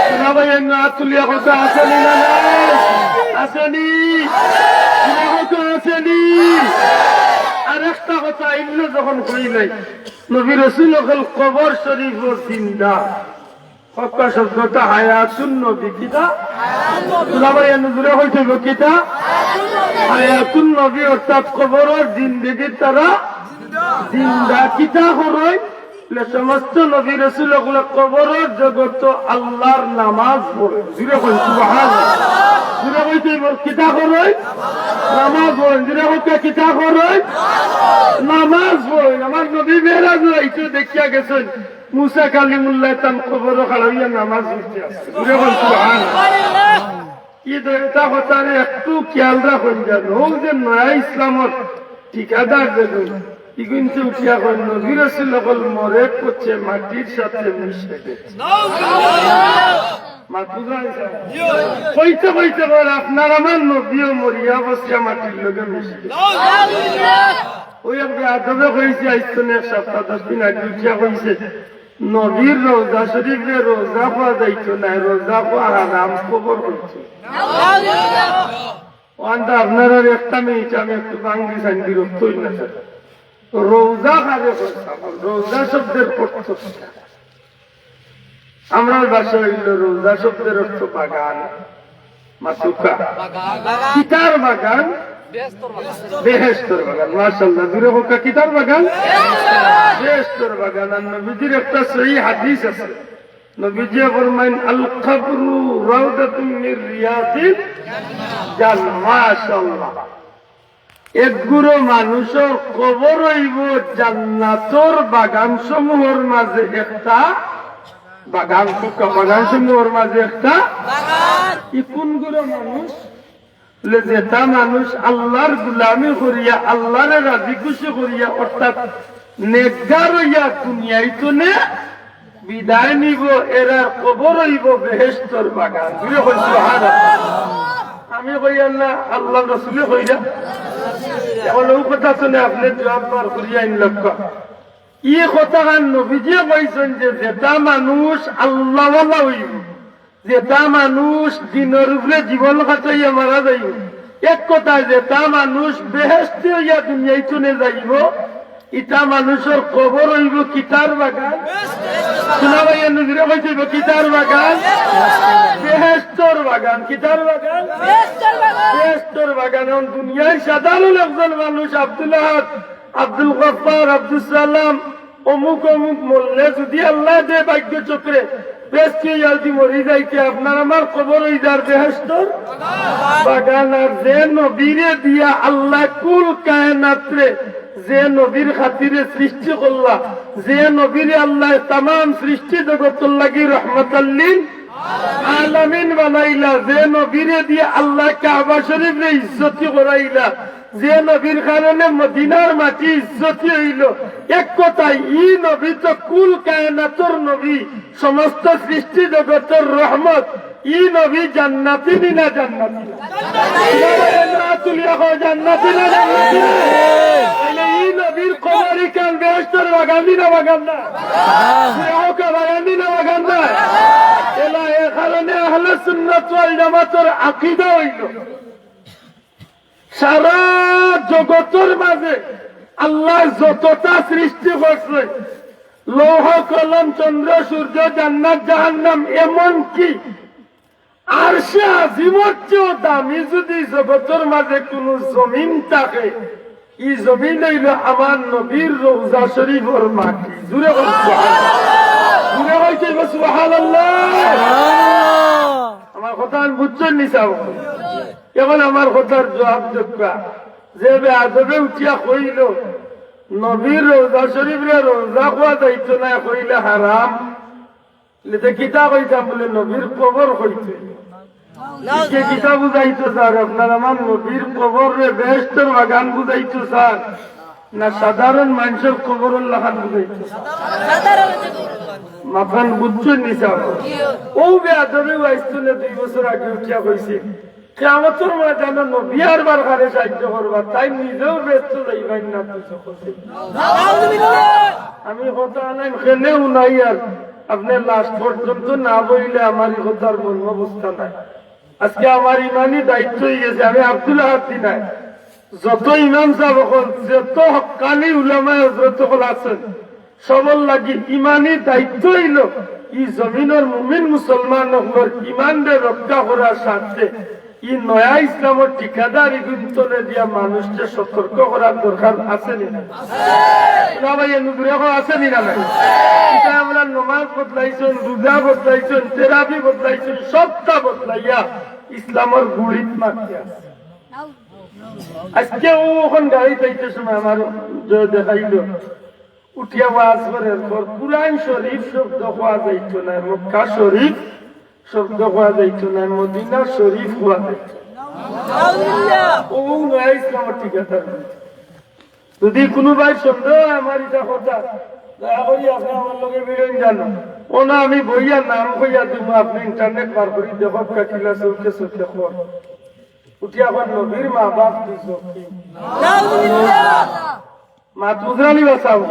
শোনা ভাই, এমনে আত তুলিয়া কথা আছে নি না নাই? আছে নি? শোনা কথা আছে নি? আরেকটা কথা, ইমনে যখন কইলাই, নবী রাসূল অকল কবর শরীফর জিন্দা। হক্কা শব্দটা হায়াতুন নবী। কিতা? শোনা ভাই, এমনে জুরে কইতে অইবো কিতা? হায়াতুন নবী অর্থাৎ কবরর জিন্দেগির তারা জিন্দা। কিতা করইন? বলে, সমস্ত নবী রাসূল অকলে কবরর জগতো আল্লার নামাজ পড়ইন। জুরে কইন সুবহানাল্লাহ। জুরে কইতে অইবো, কিতা করইন? নামাজ পড়ইন। জুরে কইন, কিতা করইন? নামাজ পড়ইন। আমার নবী মেরাজো আইতে দেখিয়া গেছইন, মুসা কালিমুল্লায় তান কবরো খাড়া অইয়া নামাজ পড়তে আছে। জুরে কইন সুবহানাল্লাহ। ই দুইটা কথারে একটু খেয়াল রাখইন যেন। অউ যে নয়া ইসলামর ঠিকাদার যেগুন, ইগুনতে উঠিয়া কইন, নবী রাসূল অকল মরে পচে মাটির সাথে মিশে গেছে। মাত বুঝা গেছে? কইতে কইতে কইন, আপনার আমার নবীও মরিয়া পচিয়া মাটির লগে মিশে গেছে। অউ এক বেয়াদবে কইছে, আইজ তো না, এক সপ্তাহ দশ দিন আগে উঠিয়া কইছে, নবীর রওজা শরীফরে রওজা কওয়া যাইতো নায়, রওজা কওয়া হারাম, কবর কইছে। অখানটা আপনারার একটা মিনিট আমি একটু ভাঙ্গি চাইন, বিরক্ত অইন না স্যার। রওজা কারে কয়? রওজা শব্দের অর্থ কিতা? আমরার ভাষা অইলো রওজা শব্দের অর্থ বাগান। মাতুক্কা। কিতার বাগান? বেহেশতর বাগান। মাশাআল্লাহ। জুরে কউক্কা, কিতার বাগান? বেহেশতর বাগান। আর নবীজির একটা সহি হাদিস আছে। নবীজিয়ে ফরমাইন, "আল কবরু রাউদাতুম মির রিয়াদিল জান্নাহ।" মাশাআল্লাহ। এক গুরু মানুষর কবর অইবো জান্নাতর বাগান সমূহর মাঝে একটা বাগান। কউক্কা, বাগান সমূহর মাঝে একটা। ই কুন গুরু মানুষ? বলে, যেটা মানুষ আল্লার গুলামি করিয়া, আল্লারে রাজি খুশি করিয়া, অর্থাৎ নেককার অইয়া দুনিয়াইতনে বিদায় নিবো, এরার কবর অইবো বেহেশতর বাগান। জুরে কইন সুবহানাল্লাহ। আমি কইয়ার না, আল্লার রাসুলে কইরা। অখন অউ কথা হুনে আপনে জুয়াব বার করিয়া আইন লক্ষ্য। ই কথাখান নবীজিয়ে কইছইন যে যেটা মানুষ আল্লাওয়ালা অইবো, যেটা মানুষ দ্বীনর উপরে জীবন কাটাইয়া মারা যাইবো, এক কথায় যেটা মানুষ বেহেশতি অইয়া দুনিয়াইতনে যাইবো, ইটা মানুষর কবর অইবো কিতার বাগান? শোনা ভাই, এমনে জুরে কইতে অইবো, কিতার বাগান? বেহেশতর বাগান। কিতার বাগান? বেহেশতর বাগান। অখন দুনিয়ার সাধারণ একজন মানুষ আব্দুল আহাদ, আব্দুল গফফার, আব্দুস সালাম, অমুক অমুক মরলে যুদি আল্লায় দে ভাগ্য চক্রে বেহেশতি অইয়া যুদি মরি যাইতে, আপনার আমার কবর অইযার বেহেশতর বাগান। আর যে নবীরে দিয়া আল্লায় কুল কায়নাতরে, যে নবীর খাতিরে সৃষ্টি করলা, যে নবীরে আল্লায় তামাম সৃষ্টি জগতর লাগি রহমাতাল লিল আলামিন বানাইলা, যে নবীরে দিয়া আল্লায় কাবা শরীফরে ইজ্জতি করাইলা, যে নবীর কারণে মদিনার মাটি ইজ্জতি অইলো, এক কথায় ই নবী তো কুল কায়নাতর নবী, সমস্ত সৃষ্টি জগতর রহমত। ই নবী জান্নাতি নি না জান্নাতি না? না তুলিয়া কও, জান্নাতি না জান্নাতি না? তাইলে ই নবীর কবর ইখান বেহেশতর বাগান নি না বাগান না? কউক্কা, বাগান নি না বাগান না? এলা এ কারণে আহলে সুন্নাত ওয়াল জামাতর আকীদা অইলো সারা জগতর মাঝে আল্লায় যতটা সৃষ্টি করছে, লৌহ কলম, চন্দ্র সূর্য, জান্নাত জাহান্নাম, এমনকি আরশে আজিমর চেয়েও দামি যুদি জগতর মাঝে কুনু জমিন থাকে, ই জমিন অইলো আমার নবীর রওজা শরীফর মাটি। জুরে কও সুবহানাল্লাহ। জুরে কইতে অইবো সুবহানাল্লাহ। আমার কথা বুঝছইন নি সাব? অখন আমার কথার জুয়াব দেউক্কা। যে বেয়াদবে উঠিয়া কইলো, নবীর রওজা শরীফরে রওজা কওয়া যাইতো নায়, কইলে হারাম। বলে, তে কিতা কইতাম? বলে, নবীর কবর কইতে। আজকে কিতা বুঝাইতো চার? আপনার আমার নবীর কবররে বেহেশতর বাগান বুঝাইতো চার, না সাধারণ মানষর কবরর লাখান বুঝাইতো চার? মাতখান বুঝছইন নি সাব? অউ বেয়াদবে ওয়াইজ তুলে দুই বছর আগে উঠিয়া কইছে, কিয়ামতর ময়দানো নবী আরবার কারে সাহায্য করবা, তাইন নিজেও বেহেস্তো যাইবা না, দুজখো যাইবা। আমি কথা আনাইন কেনে হুনাইয়ার, আপনে last পর্যন্ত না বইলে আমার ই কথার মর্ম বুঝতা নায়। আজকে আমার ইমানি দায়িত্ব অইগেছে, আমি আব্দুল আহাদ দি নায়, যত ইমাম সাব অকল, যত হক্কানি উলামায়ে হজরত অকল আছইন, সবর লাগি ইমানি দায়িত্ব অইলো, ই জমিনর মুমিন মুসলমান অকলর ইমানরে রক্ষা করার স্বার্থে ই নয়া ইসলামর ঠিকাদারি গুন্তনে দিয়া মানুষরে সতর্ক করার দরকার আছে নি না? না ভাই, এ নজরে এখন আছে নি না নাই? ইটা আমরা নমাজ বদলাইছইন, রোজা বদলাইছইন, তেরাবি বদলাইছইন, সবটা বদলাইয়া ইসলামর গুড়িত মারতে আছে। আজকে অউ অখন গাড়িত আইতে সময় আমার যে দেখাইলো, উঠিয়া ওয়াজ করের পর কুরআন শরীফ শব্দ কওয়া যাইতো নায়, মক্কা শরীফ শব্দ কওয়া যাইতো নায়, মদিনা শরীফ কওয়া যাইতো। অউ নয়া ইসলামর ঠিকাদার। যদি কুনু ভাইর সন্দেহ অয় আমার ইটা কথা, দয়া করি আপনে আমার লগে ভিড়ইন জানো। অনো আমি বইয়া নাম কইয়া দিমু, আপনে internet বার করি দেখউক্কা, কিলা চউখে চউখে কর। উঠিয়া কর, নবীর মা বাপ দুজখি। মাত বুঝরা নি বা সাব?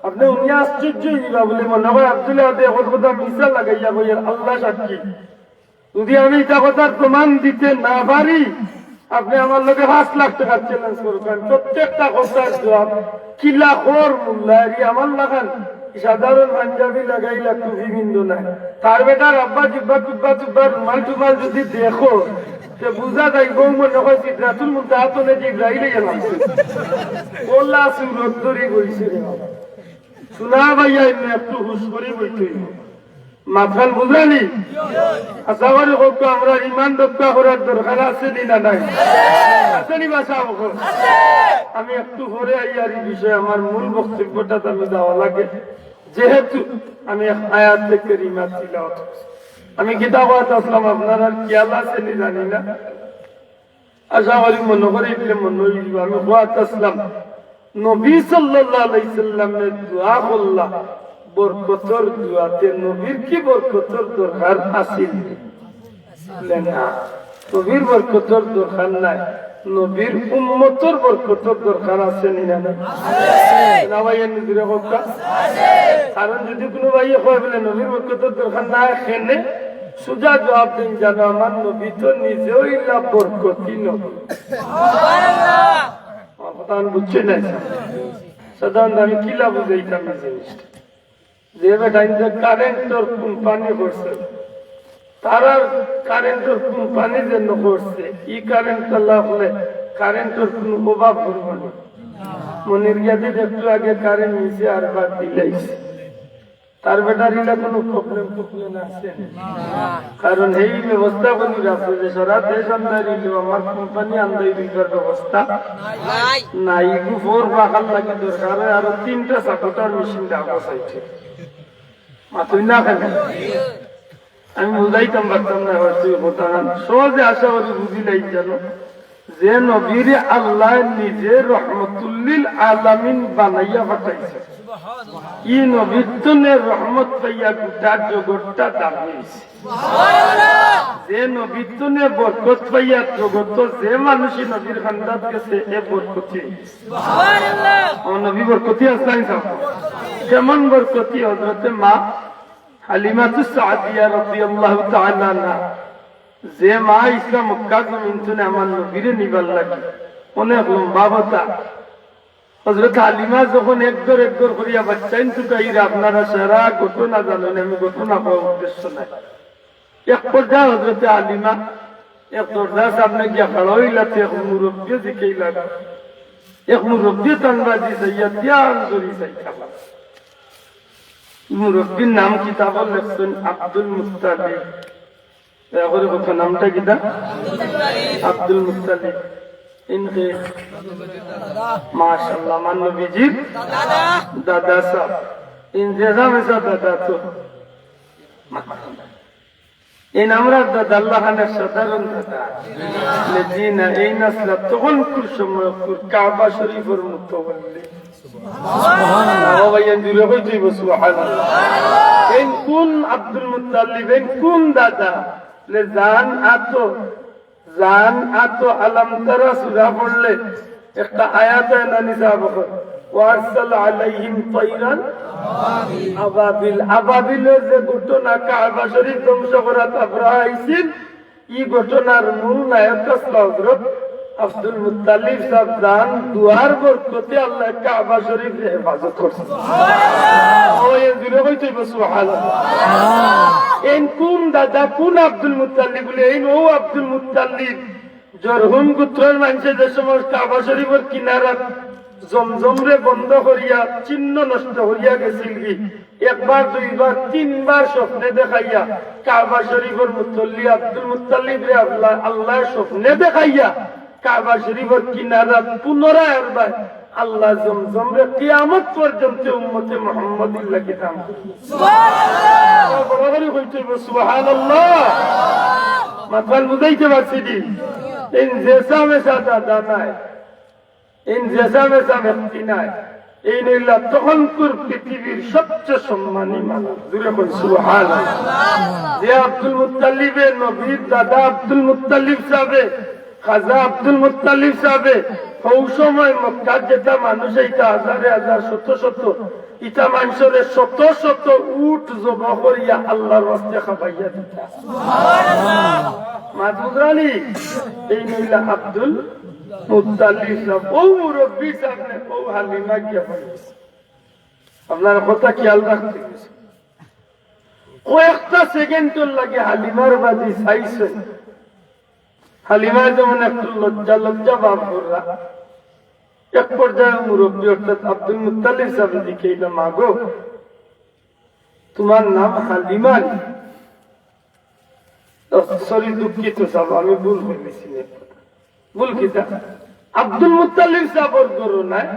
আপনে হুনিয়া আশ্চর্য অইযিবা বুলে মনো কয় আব্দুল আহাদে অখন কথা মিছা লাগাইয়া কইয়ার, আল্লা সাক্ষী। যদি আমি ইটা কথার প্রমাণ দিতে না পারি, আপনে আমার লগে পাঁচ লাখ টেকার challenge করউক্কা, আমি প্রত্যেকটা কথার জুয়াব কিলা কর মুল্লা, এরি আমার লাখান সাধারণ পাঞ্জাবি লাগাইলা টুপি পিন্দো নায়। তার বেটার আব্বা জিব্বা টুব্বা টুব্বা রুমাল টুমাল যদি দেখো, তে বুঝা যাইবো মনো কয় সিদরাতুল মুনতাহা তনে জিব্রাইল আইয়া নামছে। অলা সুরত ধরি বইছে রে বাবা। হুনা ভাইয়া, এমনে একটু হুশ করি বইতে অইবো। মাতখান বুঝরা নি? আশা করি কউক্কা, আমরার ইমান রক্ষা করার দরকার আছে নি না নাই? আছে নি বা সাব অকল? আমি একটু পরে আইয়ার ই বিষয়ে আমার মূল বক্তব্যটাত আমি যাওয়া লাগে, যেহেতু আমি এক আয়াতে কারিমা তিলাওয়াত করছি। আমি কিতা কওয়াত আছলাম, আপনারার খিয়াল আছে নি জানি না। আশা করি মনো করি ইবনে মনো অইযিবো। আমি কওয়াত আছলাম, নবী সাল্লাল্লাহু আলাইহি সাল্লামে দোয়া করলা বরকতর দোয়াতে, নবীর কি বরকতর দরকার আছিল? বুলে না, নবীর বরকতর দরকার নাই, নবীর উম্মতর বরকতর দরকার আছে নি না নাই? না ভাই, এমনে জুরে কউক্কা। কারণ যদি কুনু ভাইয়ে কয় বুলে নবীর বরকতর দরকার নাই, কেনে সুজা জুয়াব দিন, জানো, আমার নবী তো নিজেও ইলা বরকতি নবী। আমার কথা আমি বুঝছি না। সাধারণত আমি কিলা বুঝাইতাম এই জিনিসটা? যে বেটা ইন্দে কারেন্টর কোম্পানি করছে, তারার কারেন্টর কোম্পানি যেন করছে, ই কারেন্ট আল্লা অকলে কারেন্টর কুনু অভাব করবো না। মনির গাজীর একটু আগে কারেন্ট নিছে আর বাদ দিলাইছে। তার বেটার ইলা কুনু problem টবলেম আছে? কারণ এই ব্যবস্থা করি রাখছে যে সারা দেশ আন্দাই দিল, আমার কোম্পানি আন্দাই দিবার ব্যবস্থা নাই। নাই। ইগু ফোর রাখার লাগি দরকার অয় আরো তিনটা সাপোর্টার মেশিন রাখবো সাইডে। মাতুই না কেনে? আমি বুঝাইতাম পারতাম না, হয়তো এই কথাখান সহজে আশা করি বুঝিলাই জানো। যে নবীরে আল্লায় নিজে রহমতুল্লিল আলামিন বানাইয়া পাঠাইছে, ই নবীর তনে রহমত পাইয়া গোটা জগৎটা দামি অইছে। যে নবীর তনে বরকত পাইয়া জগতো যে মানুষই নবীর খান্দাত গেছে, এ বরকতি অইছে। ও নবী বরকতি আছলা নি সাব? কেমন বরকতি? হযরতে মা হালিমাতুস সাদিয়া রাদিয়াল্লাহু তাআলা আনহা, যে মা আইছলা মক্কা জমিন তনে আমার নবীরে নিবার লাগি, অনেক লম্বা কথা। হযরত হালিমা যখন একঘর একঘর করিয়া বাচ্চাইন তুকাইরা, আপনারা সারা ঘটনা জানইন, আমি ঘটনা কওয়ার উদ্দেশ্য নাই। এক পর্যায়ে হযরতে হালিমা এক দরজার সামনে গিয়া খাড়া অইলা, তে এক মুরব্বিয়ে জিকাইলা, এক মুরব্বিয়ে তান বায়দি চাইয়া ধ্যান ধরি চাইতা। মুরব্বির নাম কিতাবো লেখছইন আব্দুল মুত্তালিব। দয়া করি কউক্কা, নামটা কিতা? Abdul Muttalib. ইন কে? মাশাআল্লাহ, আমার নবীজির দাদা সাব। ইন জেসা মেসা দাদা তো। এইন আমরার দাদা, আল্লাহ খানের সাধারণ দাদা। বলে, "জি না, এইন আছলা তখনকুর সময়কুর কাবা শরীফর মুতওয়াল্লি।" বাবা ভাই, এইন জুরে কইতে অইবো, সুবহানাল্লাহ। এইন কুন আব্দুল মুত্তালিব, এইন কুন দাদা? বলে, "জান আতো, জান আতো আলাম তারা সূরা পড়লে একটা আয়াত আয় না নি সাব অকল, ওয়া আরসালা আলাইহিম তাইরান আবাবিল।" আবাবিলর যে ঘটনা, কাবা শরীফ ধ্বংস করাত আবরাহা আইছিল, ই ঘটনার মূল নায়ক আছলা হযরত আব্দুল মুত্তালিব সাব। জান দুয়ার বরকতে আল্লায় কাবা শরীফরে হেফাজত করছে। ও, এইন জুরে কইতে অইবো, সুবহানাল্লাহ। এইন কুন দাদা, কুন আব্দুল মুত্তালিব? বলে, এইন অউ আব্দুল মুত্তালিব, জরহুম গোত্রর মানষে যে সময় কাবা শরীফর কিনারাত জমজমরে বন্ধ করিয়া, চিহ্ন নষ্ট করিয়া গেছিলগি, একবার, দুইবার, তিনবার স্বপ্নে দেখাইয়া কাবা শরীফর মুতল্লি আব্দুল মুত্তালিবরে আল্লাহ, আল্লায় স্বপ্নে দেখাইয়া কাবা শরীফর কিনারাত পুনরায় আরবার আল্লায় জমজমরে কিয়ামত পর্যন্ত উম্মতে মুহাম্মদীর লাগি দান করছে। সুবহানাল্লাহ। বড় করি কইতে অইবো, সুবহানাল্লাহ। মাতখান বুঝাইতে পারছি নি? এইন যেসা মেসা দাদা নায়, এইন যেসা মেসা ব্যক্তি নায়, এইন অইলা তখনকুর পৃথিবীর সবচেয়ে সম্মানী মানুষ। জুরে কইন, সুবহানাল্লাহ। যে আব্দুল মুত্তালিবে, নবীর দাদা আব্দুল মুত্তালিব সাবে, খাজা আব্দুল মুত্তালিব সাবে, হউ সময় মক্কাত যেতা মানুষ আইতা হাজারে হাজার, শত শত, ইতা মানষরে শত শত উট জবো করিয়া আল্লার ওয়াস্তে খাবাইয়া দিতা। মাত বুঝরানি? এইন অইলা আব্দুল মুত্তালিব সাব। অউ মুরব্বি সামনে অউ হালিমা গিয়া বইছে। আপনারা কথা খিয়াল রাখতে অইবো। কয়েকটা সেকেন্ডর লাগি হালিমার বাদি চাইছইন। হালিমায় যেমন একটু লজ্জা লজ্জা ভাব কররা। এক পর্যায়ে মুরব্বি অর্থাৎ আব্দুল মুত্তালিব সাবে জিকাইলা, "মাগো, তুমার নাম হালিমা নি?" ও, sorry, দুঃখিত সাব, আমি ভুল কইলিছি। ভুল কিতা? আব্দুল মুত্তালিব সাবর ঘরো নায়।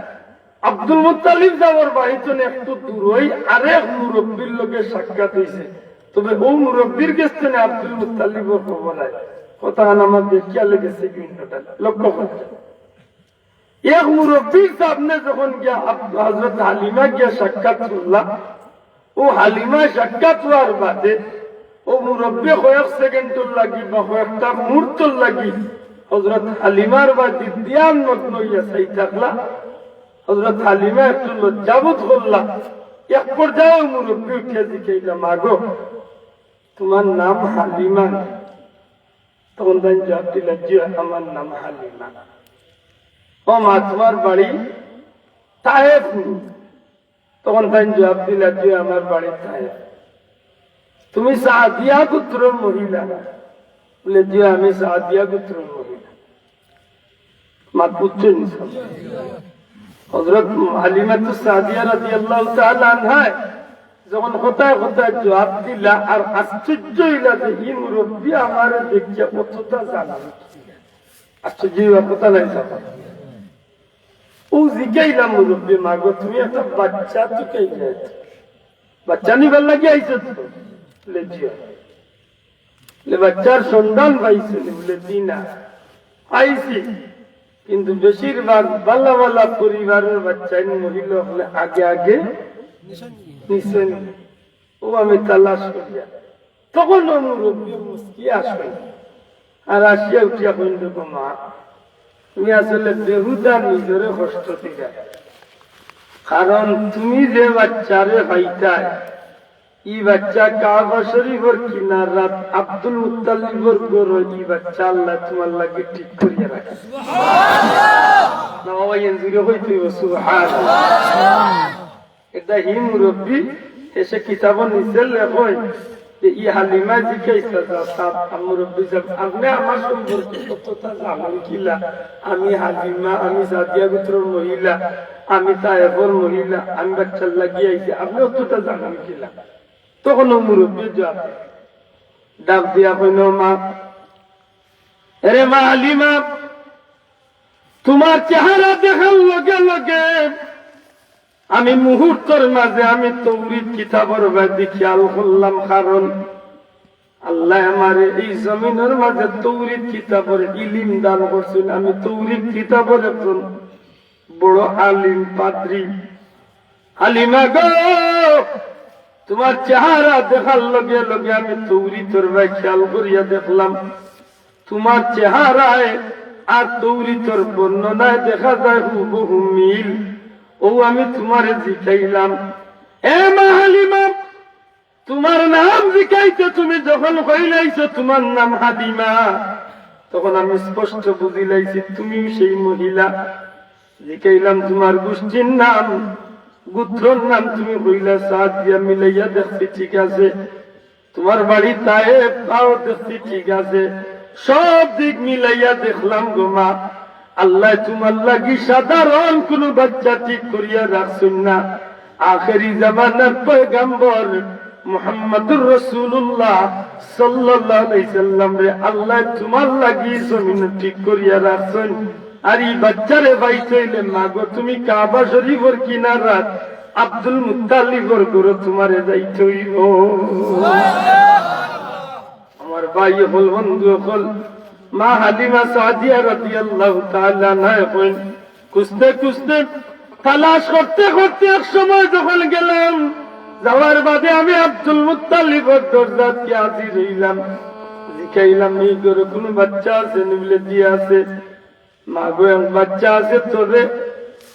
আব্দুল মুত্তালিব সাবর বাড়ি থনে একটু দূরই আরেক মুরব্বির লগে সাক্ষাৎ অইছে। তবে অউ মুরব্বির গেছ থনে আব্দুল মুত্তালিবর খবর আয়। কথাখান আমার দেখিয়া লেগেছে কি অন্যটা। লক্ষ্য করতে। এক মুরব্বির সামনে যখন গিয়া আব-, হযরত হালিমা গিয়া সাক্ষাৎ করলা, অউ হালিমা সাক্ষাৎ অওয়ার বাদে অউ মুরব্বি কয়েক সেকেন্ডর লাগি বা কয়েকটা মুহূর্তর লাগি হযরত হালিমার বাদি ধ্যান মগ্ন অইয়া চাই থাকলা। হযরত হালিমা একটু লজ্জাবোধ করলা। এক পর্যায়ে অউ মুরব্বি উঠিয়া জিকাইলা, "মাগো, তুমার নাম হালিমা নি?" তখন তাইন জবাব দিলা, "জি, আমার নাম হালিমা।" "ও মা, তুমার বাড়ি তায়েফ নি?" তখন তাইন জবাব দিলা, "জি, আমার বাড়ি তায়েফ।" "তুমি সাদিয়া গোত্রর মহিলা?" বলে, "জি, আমি সাদিয়া গোত্রর মহিলা।" মাত বুঝছইন নি? হযরত হালিমাতুস সাদিয়া রাদিয়াল্লাহু তাআলা আনহায় যখন কথায় কথায় জবাব দিলা, আর আশ্চর্য অইলা যে ই মুরব্বি আমারে দেখিয়া অতটা জানইন। আশ্চর্য অইবার কথা নায় সাব। অউ জিকাইলা মুরব্বি, "মাগো, তুমি একটা বাচ্চা তুকাইলা, বাচ্চা নিবার লাগি আইছো তো?" বলে, "জি অয়।" বলে, "বাচ্চার সন্ধান পাইছো নি?" বলে, "জি না, পাইছি, কিন্তু বেশিরভাগ ভালা ভালা পরিবারর বাচ্চাইন মহিলা অকলে আগে আগে নিছে নি, অউ আমি তালাশ করিয়ার।" তখন অউ মুরব্বি মুচকি হাসইন। আর হাসিয়া উঠিয়া কইন, "দেখো মা, তুমি আসলে বেহুদা নিজরে কষ্ট দিরায়। কারণ তুমি যে বাচ্চারে পাইতায়, ই বাচ্চা কাবা শরীফর কিনারাত আব্দুল মুত্তালিবর ঘরো, ই বাচ্চা আল্লায় তুমার লাগি ঠিক করিয়া রাখছে।" না বাবা, এইন জুরে কইতে অইবো, সুবহানাল্লাহ। এটা হি মুরব্বি, এসে কিতাবো নিচে লেখইন যে ই হালিমায় জিকাইছে, "আচ্ছা, সাব, আ, মুরব্বি সাব, আপনে আমার সম্পর্কে কতটা জানইন কিলা? আমি হালিমা, আমি সাদিয়া গোত্রর মহিলা, আমি তায়েফর মহিলা, আমি বাচ্চার লাগি আইছি, আপনে অতটা জানইন কিলা?" তখন অউ মুরব্বি জবাব দেয়, ডাক দিয়া কইন, "মা, এরে মা হালিমা, তুমার চেহারা দেখার লগে লগে আমি মুহূর্তর মাঝে আমি তৌরিত কিতাবর বাদি খিয়াল করলাম, কারণ আল্লায় আমারে এই জমিনর মাঝে তৌরিত কিতাবর ইলিম দান করছইন। আমি তৌরিত কিতাবর একজন বড় আলিম, পাদ্রী। হালিমা গো, তুমার চেহারা দেখার লগে লগে আমি তৌরিতর বায় খেয়াল করিয়া দেখলাম, তুমার চেহারায় আর তৌরিতর বর্ণনায় দেখা যায় হুবহু মিল। অউ আমি তুমারে জিকাইলাম, এ মা হালিমা, তুমার নাম জিকাইতে তুমি যখন কইলাইছো তুমার নাম হালিমা, তখন আমি স্পষ্ট বুঝিলাইছি তুমিউ সেই মহিলা। জিকাইলাম, তুমার গুষ্টির নাম, গুত্রর নাম? তুমি কইলা সাদিয়া, মিলাইয়া দেখছি, ঠিক আছে। তুমার বাড়ি তায়েফ, তাও দেখছি, ঠিক আছে। সব দিক মিলাইয়া দেখলাম গো মা, আল্লায় তুমার লাগি সাধারণ কুনু বাচ্চা ঠিক করিয়া রাখছইন না। আখেরি জামানার পয়গাম্বর মুহাম্মাদুর রাসূলুল্লাহ সাল্লাল্লাহু আলাইহি সাল্লামরে আল্লায় তুমার লাগি জমিনো ঠিক করিয়া রাখছইন। আর ই বাচ্চারে পাইতে অইলে মাগো, তুমি কাবা শরীফর কিনারাত আব্দুল মুত্তালিবর ঘরো তুমারে যাইতে অইবো। আমার ভাই অকল, বন্ধু অকল, মা হালিমা সাদিয়া রাদিয়াল্লাহু তাআলা আনহা কইন, খুঁজতে খুঁজতে, তালাশ করতে করতে এক সময় যখন গেলাম, যাওয়ার বাদে আমি আব্দুল মুত্তালিবর দরজাত গিয়া হাজির অইলাম। জিকাইলাম, "ই ঘরো কুনু বাচ্চা আছে নি?" বলে, "জি আছে।" "মাগো, এক বাচ্চা আছে, তবে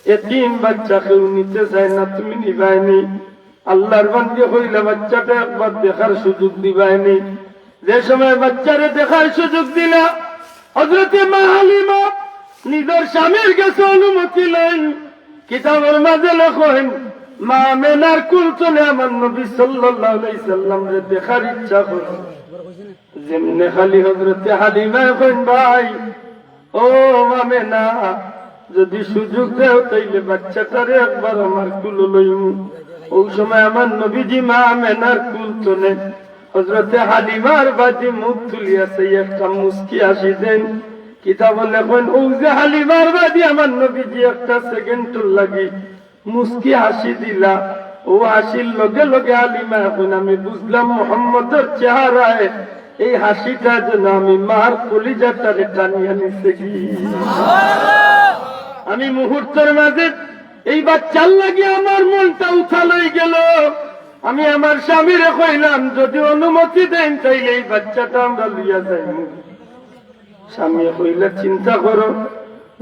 এতিম বাচ্চা, কেউ নিতে চায় না, তুমি নিবায় নি?" আল্লার বান্দি কইলা, "বাচ্চাটা একবার দেখার সুযোগ দিবায় নি?" যে সময় বাচ্চারে দেখার সুযোগ দিলা, হযরতে মা হালিমা নিজর স্বামীর গেছে অনুমতি লইন। কিতাবর মাঝে লেখইন, মা আমেনার কুল তনে আমার নবী সাল্লাল্লাহু আলাইহি সাল্লামরে দেখার ইচ্ছা করইন। যেমনে খালি হযরতে হালিমায় কইন, "ভাই, ও আমেনা, যদি সুযোগ দেও, তাইলে বাচ্চাটারে একবার আমার কুলো লইমু।" অউ সময় আমার নবীজি মা আমেনার কুল তনে হযরতে হালিমার বাদি মুখ তুলিয়া চাই একটা মুস্কি হাসি দেইন। কিতাবো লেখইন, অউ যে হালিমার বাদি আমার নবীজি একটা সেকেন্ডর লাগি মুস্কি হাসি দিলা, অউ হাসির লগে লগে হালিমায় কইন, "আমি বুঝলাম মুহাম্মদর চেহারায় এই হাসিটা যেন আমি মার কলিজাটারে টানিয়া নিছে গি।" আমি মুহূর্তর মাঝে এই বাচ্চার লাগি আমার মনটা উথাল অইগেল। আমি আমার স্বামীরে কইলাম, "যদি অনুমতি দেইন, তাইলে এই বাচ্চাটা আমরা লইয়া যাইমু।" স্বামীয়ে কইলা, "চিন্তা করো,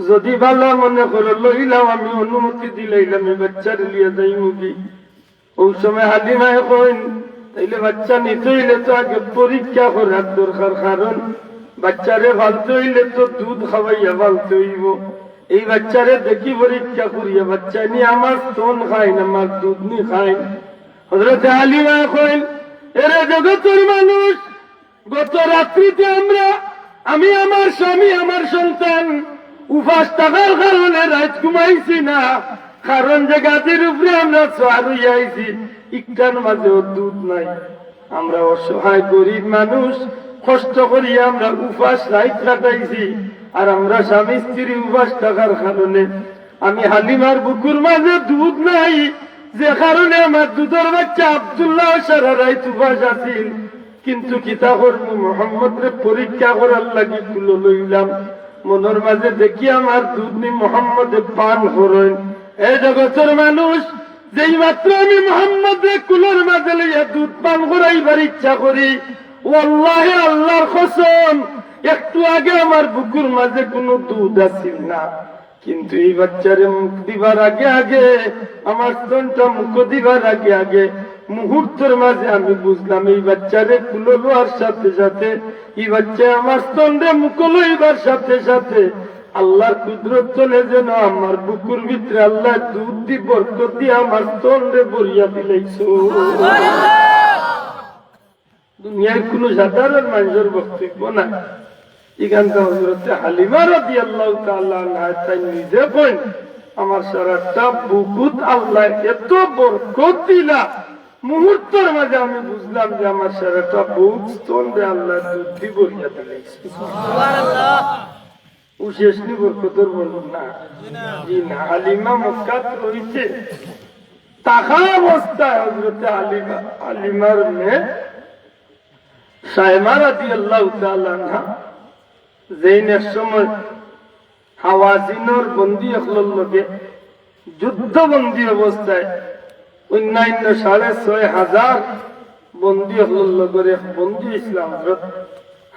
যদি ভালা মনে করো, লইলাও, আমি অনুমতি দিলাইলাম, এই বাচ্চারে লইয়া যাইমু গি।" অউ সময় হালিমায় কইন, "তাইলে বাচ্চা নিতে অইলে তো আগে পরীক্ষা করার দরকার, কারণ বাচ্চারে ফালতে অইলে তো দুধ খাওয়াইয়া ফালতে অইবো। এই বাচ্চারে দেখি পরীক্ষা করিয়া, বাচ্চায় নি আমার স্তন খাইন, আমার দুধ নি খাইন।" হযরতে হালিমায় কইন, "এরে জগতর মানুষ, গত রাত্রিতে আমরা, আমি, আমার স্বামী, আমার সন্তান উপাস থাকার কারণে রাইত ঘুমাইছি না, কারণ যে গাদির উপরে আমরা সওয়ার অইয়া আইছি, ইকটার মাঝেও দুধ নাই। আমরা অসহায় গরিব মানুষ, কষ্ট করি আমরা উপাস রাইত কাটাইছি, আর আমরা স্বামী স্ত্রী উপাস থাকার কারণে আমি হালিমার বুকুর মাঝে দুধ নাই, যে কারণে আমার দুধর বাচ্চা আব্দুল্লাহ সারা রাইত উপাস আছিল।" কিন্তু কিতা করমু, মুহাম্মদরে পরীক্ষা করার লাগি কুলো লইলাম। মনর মাঝে দেখি আমার দুধ নি মুহাম্মদে পান করইন। এ জগতর মানুষ, যেই মাত্র আমি মুহাম্মদরে কুলর মাঝে লইয়া দুধ পান করাইবার ইচ্ছা করি, ওয়াল্লাহি আল্লার কসম, একটু আগে আমার বুকুর মাঝে কুনু দুধ আছিল না। কিন্তু এই বাচ্চারে মুখ দিবার আগে আগে, আমার স্তনটা মুখো দিবার আগে আগে, মুহূর্তর মাঝে আমি বুঝলাম, এই বাচ্চারে কুলো লওয়ার সাথে সাথে, এই বাচ্চায় আমার স্তনরে মুখো লইবার সাথে সাথে আল্লার কুদরত তনে যেন আমার বুকুর ভিতরে আল্লায় দুধ দি বরকত দি আমার স্তনরে ভরিয়া দিলাইছো। দুনিয়ার কুনু সাধারণ মানষর বক্তব্য না। ইখানটা হযরতে হালিমা রাদিয়াল্লাহু তাআলা আনহা তাইন নিজে কইন, "আমার সারাটা বুকুত আল্লায় এত বরকত দিলা, মুহূর্তর মাঝে আমি বুঝলাম যে আমার সারাটা বুক স্তনরে আল্লায় দুধ দি ভরিয়া দিলাইছে।" অউ শেষ নি বরকতর বর্ণনা? জি না। হালিমা মক্কাত রইছে, থাকা অবস্থায় হযরতে হালিমা, হালিমার মেয়ে সায়মা রাদিয়াল্লাহু তাআলা আনহা যেইন এক সময় হাওয়াজিনর বন্দী অকলর লগে যুদ্ধবন্দী অবস্থায় অন্যান্য সাড়ে ছয় হাজার বন্দী অকলর লগর এক বন্দী অইছিলা হযরত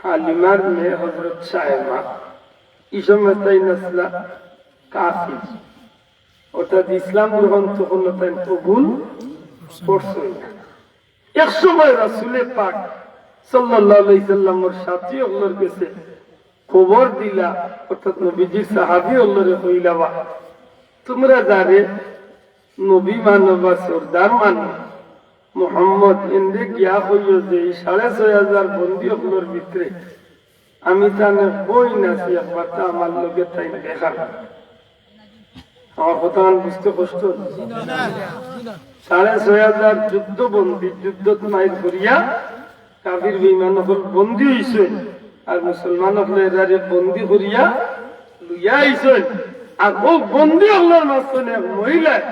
হালিমার মেয়ে হযরত সায়মা। ই সময় তাইন আছলা কাফির, অর্থাৎ ইসলাম গ্রহণ তখনও তাইন কবুল করছইন না। এক সময় রাসূলে পাক সাল্লাল্লাহু আলাইহি সাল্লামর সাথী অকলর গেছে খবর দিলা, অর্থাৎ নবীজির সাহাবী অকলরে কইলা, "বা তুমরা যারে নবী মানো বা সর্দার মানো, মোহাম্মদ, এনরে গিয়া কইও যে ই সাড়ে ছয় হাজার বন্দী অকলর ভিতরে আমি তান এক বইন আছি, একবারতা আমার লগে তাইন দেখা।" আমার কথাখান বুঝতে কষ্ট অইছে? সাড়ে ছয় হাজার যুদ্ধবন্দী, যুদ্ধত মাইর করিয়া কাফির বেঈমান অকল বন্দী অইছইন, আর মুসলমান অকলে এরারে বন্দী করিয়া লইয়া আইছইন। আর অউ বন্দী অকলর মাঝখানে এক মহিলায়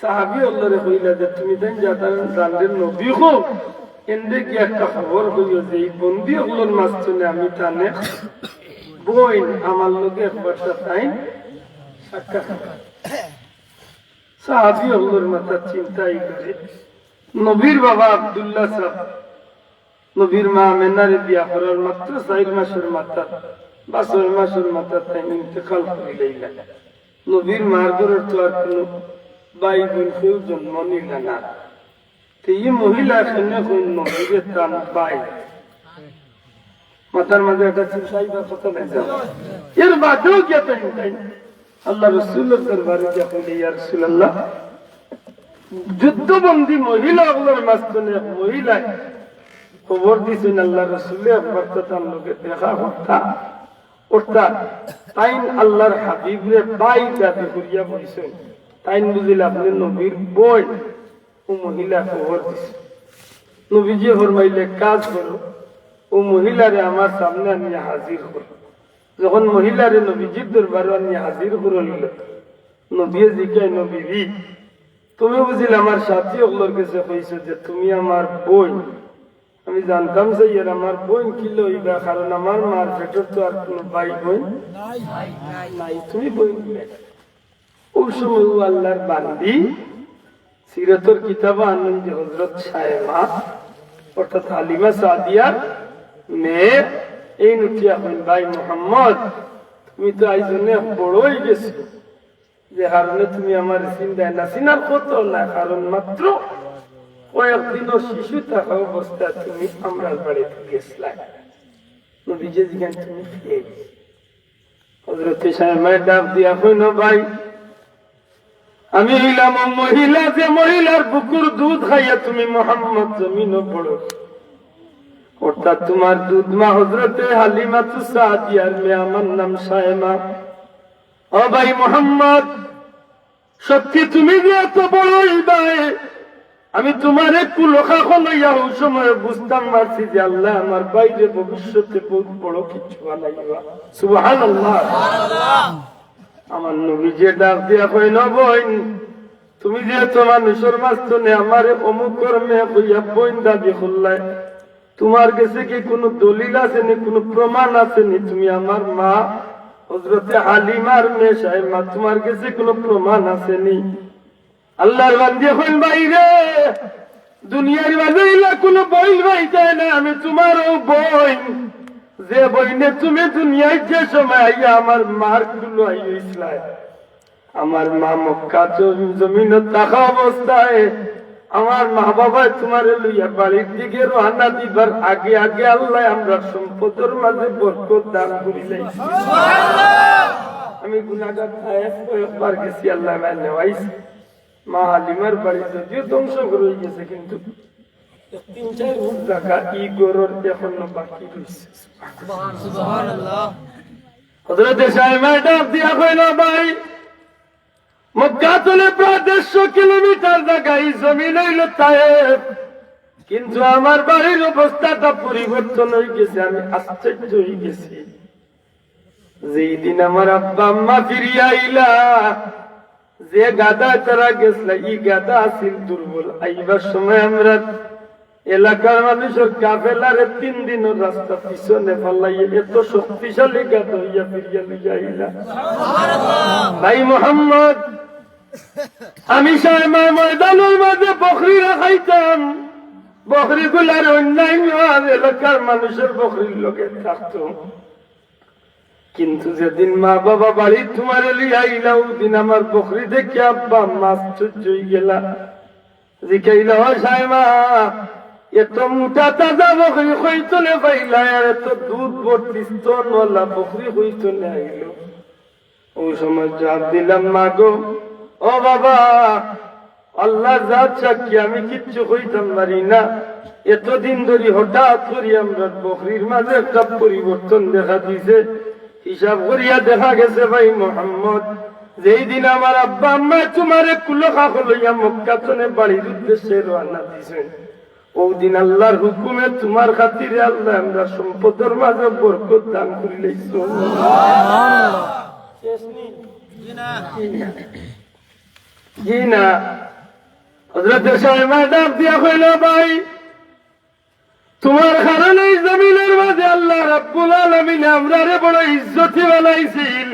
সাহাবী অকলরে কইলা যে, "তুমি তাইন যাতান জানলে নবী কও, এনরে গিয়া একটা খবর কইও যে ই বন্দী অকলর মাঝখানে আমি তানে বইন, আমার লগে একবারতা তাইন সাক্ষাৎ।" সাহাবী অকলর মাথাত চিন্তা আইলো যে নবীর বাবা আব্দুল্লাহ সাব, নবীর মা আমেনারে বিয়া করার মাত্র চাইর মাসর মাথাত বা ছয় মাসর মাথাত তাইন ইন্তেকাল করিলাইলা। নবীর মার ঘরর তো আর কুনু ভাই বইন কেউ জন্ম নিলা না। তে ই মহিলা কেনে কইন নবীরে তান ভাই? মাথার মাঝে একটা চিন্তা আইবার কথা নায় যার? এর বাদেও গিয়া তাইন, তাইন আল্লাহ রসুলর দরবারে গিয়া কইলে, "ইয়া রাসূলুল্লাহ, যুদ্ধবন্দী মহিলা অকলর মাঝখানে এক মহিলায় খবর দিছইন আল্লাহ রসুলে একবারতা তান লগে দেখা করতা।" অর্থাৎ তাইন আল্লাহর হাবিবরে ভাই দাবি করিয়া বইছইন। তাইন বুঝিলা আপনে নবীর বইন। অউ মহিলায় খবর দিছে। নবীজিয়ে ফরমাইলে, "কাজ করো, অউ মহিলারে আমার সামনে আনিয়া হাজির করো।" যখন মহিলারে নবীজির দরবারো আনিয়া হাজির করইল, নবীয়ে জিকাইন, "ও বিবি, তুমি বুঝিলা আমার সাথী অকলর গেছে কইছো যে তুমি আমার বইন? আমি জানতাম চাইয়ার আমার বইন কিলা অইবা, কারণ আমার মার পেটর তো আর কুনু ভাই বইন নাই, তুমি বইন কিলা?" অউ সময় অউ আল্লাহর বান্দি, সিরতর কিতাবো আনইন যে হযরত সায়মা, অর্থাৎ হালিমা সাদিয়ার মেয়ে, এইন উঠিয়া কইন, "ভাই মোহাম্মদ, তুমি তো আইজ অনেক বড় অইগেছো, যে কারণে তুমি আমারে চিনতায় না, চিনার কথা নায়, কারণ মাত্র কয়েক দিনর শিশু থাকা অবস্থায় তুমি আমরার বাড়িত গেছলায়।" নবীজিয়ে জিকাইন, "তুমি কে?" হযরতে সায়মায় ডাক দিয়া কইন, "ভাই, আমি অইলাম অউ মহিলা, যে মহিলার বুকুর দুধ খাইয়া তুমি মোহাম্মদ জমিনো বড়, অর্থাৎ তুমার দুধ মা হযরতে হালিমাতু সাদিয়ার মেয়ে, আমার নাম সায়মা। ও ভাই মোহাম্মদ, সত্যি তুমি যে এত বড় অইবায়, আমি তুমারে কুলো খাখো লইয়া অউ সময় বুঝতাম পারছি যে আল্লায় আমার ভাইরে ভবিষ্যতে বউত বড় কিছু বানাইবা।" সুবহানাল্লাহ। আমার নবীজিয়ে ডাক দিয়া কইন, "ও বইন, তুমি যে এত মানুষর মাঝখানে আমারে অমুকর মেয়ে কইয়া বইন দাবি করলায়, তুমার গেছে কি কুনু দলিল আছে নি, কুনু প্রমাণ আছে নি? তুমি আমার মা হযরতে হালিমার মেয়ে সায়মা, তুমার গেছে কুনু প্রমাণ আছে নি?" আল্লাহর বান্দি কইন, "ভাইরে, দুনিয়ার মাঝে ইলা কুনু বইন পাইতায় না, আমি তুমারউ বইন, যে বইনে তুমি দুনিয়াত যে সময় আইয়া আমার মার কুলো আইছলায়, আমার মা মক্কা জ-, জমিনো থাকা অবস্থায় আমার মা বাবায় তুমারে লইয়া বাড়ির দিকে রওয়ানা দিবার আগে আগে আল্লায় আমরার সম্পদর মাঝে বরকত দান করিলাইছে।" আমি গুনাগার, তায়েফ কয়েকবার গেছি, আল্লায় আমারে নেওয়াইছে। মা হালিমার বাড়ি যদিও ধ্বংস ঘর অইগেছে, কিন্তু তিন চাইর ফুট জাগা ই ঘরর এখনো বাকি রইছে। সুবহানাল্লাহ। হযরতে সায়মায় ডাক দিয়া কইন, "ভাই, মক্কা তনে প্রায় দেড়শো কিলোমিটার জাগা, ই জমিন অইলো তায়েফ, কিন্তু আমার বাড়ির অবস্থাটা পরিবর্তন অইগেছে, আমি আশ্চর্য অইগেছি। যেই দিন আমার আব্বা আম্মা ফিরিয়া আইলা, যে গাধায় তারা গেছলা, ই গাধা আছিল দুর্বল। আইবার সময় আমরা এলাকার মানুষর কাফেলারে তিন দিনর রাস্তা পিছনে ফালাইয়া এত শক্তিশালী গাধা অইয়া ফিরিয়া লইয়া আইলা। ভাই মোহাম্মদ, আমি সাইমা ময়দানর মাঝে বকরি রাখাইতাম, বকরিগুলার অন্যান্য আর এলাকার মানুষর বকরির লগে থাকতো। কিন্তু যেদিন মা বাবা বাড়ি তুমারে লইয়া আইলা, অউ দিন আমার বকরি দেখি আব্বা আম্মা আশ্চর্য অইগেলা। জিকাইলা, "ও সাইমা, এত মোটা তাজা বকরি কইতনে পাইলা, আর এত দুধ ভর্তি স্তনওয়ালা বকরি কইতনে আইলো?" অউ সময় জবাব দিলাম, "মা গো, ও বাবা, আল্লার জাত সাক্ষী, আমি কিচ্ছু কইতাম পারি না। এতদিন ধরি হঠাৎ করি আমরার বকরির মাঝে একটা পরিবর্তন দেখা দিছে। হিসাব করিয়া দেখা গেছে ভাই মোহাম্মদ, যেই দিন আমার আব্বা আম্মায় তুমারে কুলো খাখো লইয়া মক্কা তনে বাড়ির উদ্দেশ্যে রওয়ানা দিছইন, অউ দিন আল্লার হুকুমে তুমার খাতিরে আল্লায় আমরার সম্পদর মাঝে বরকত দান করিলাইছইন।" শেষ নি? জি না। হযরতে সাইমা ডাক দিয়া কইলা, "ভাই, তুমার কারণে ই জমিনর মাঝে আল্লাহ রাব্বুল আলামিনে আমরারে বড় ইজ্জতি বানাইছিল।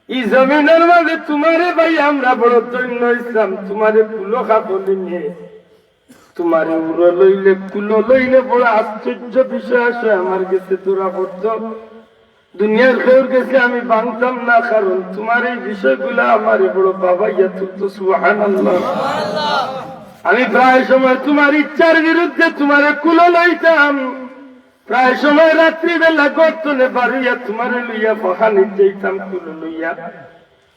ই জমিনর মাঝে তুমারে পাইয়া আমরা বড় ধন্য অইছলাম, তুমারে কুলো খাখো লইয়া, তুমারে উরো লইলে, কুলো লইলে বড় আশ্চর্য বিষয় আশয় আমার গেছে ধরা পড়তো। দুনিয়ার কেউর গেছে আমি ভাঙতাম না, কারণ তুমার এই বিষয়গুলা আমারে বড় ভাবাইয়া তুলতো।" সুবহানাল্লাহ। আমি প্রায় সময় তুমার ইচ্ছার বিরুদ্ধে তুমারে কুলো লইতাম, প্রায় সময় রাত্রিবেলা ঘর তনে বারইয়া তুমারে লইয়া বাহানিত যাইতাম কুলো লইয়া,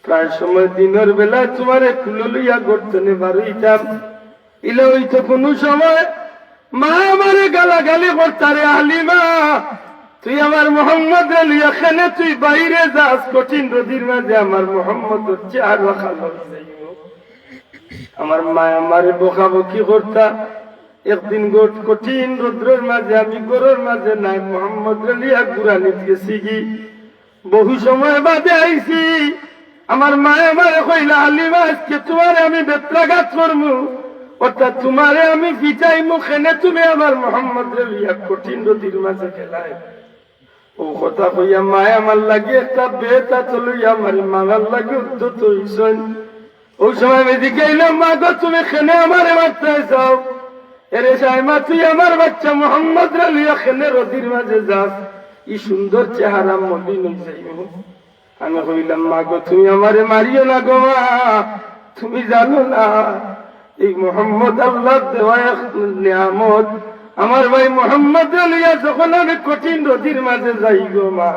প্রায় সময় দিনর বেলায় তুমারে কুলো লইয়া ঘর তনে বারইতাম। ইলা অইতো কুনু সময় মা আমারে গালাগালি করতা, "রে হালিমা, তুই আমার মোহাম্মদরে লইয়া কেনে তুই বাইরে যাস, কঠিন রোদির মাঝে আমার মোহাম্মদর চেহারা কালা অই যাইবো।" আমার মায় আমারে বকাবকি করতা। একদিন গোট কঠিন রৌদ্রর মাঝে আমি ঘরর মাঝে নাই, মোহাম্মদরে লইয়া ঘুরানিত গেছিগি। বহু সময় বাদে আইছি, আমার মায় আমারে কইলা, "হালিমা, আইজকে তুমারে আমি বেত্রাঘাত করমু, অর্থাৎ তুমারে আমি পিটাইমু, কেনে তুমি আমার মোহাম্মদরে লইয়া কঠিন রোদির মাঝে গেলায়?" অউ কথা কইয়া মায় আমার লাগি একটা বেত আতো লইয়া আমারে মারার লাগি উদ্যত অইছইন। অউ সময় আমি জিকাইলাম, "মা গো, তুমি কেনে আমারে মারতায় চাও? এরে সাইমা, তুই আমার বাইচ্চা মোহাম্মদরে লইয়া কেনে রোদির মাঝে যাস? ই সুন্দর চেহারা মলিন অই যাইবো।" আমি কইলাম, "মা গো, তুমি আমারে মারিও না গো মা, তুমি জানো না, এই মোহাম্মদ আল্লার দেওয়া এক নিয়ামত। আমার ভাই মোহাম্মদরে লইয়া যখন আমি কঠিন রোদির মাঝে যাই গো মা,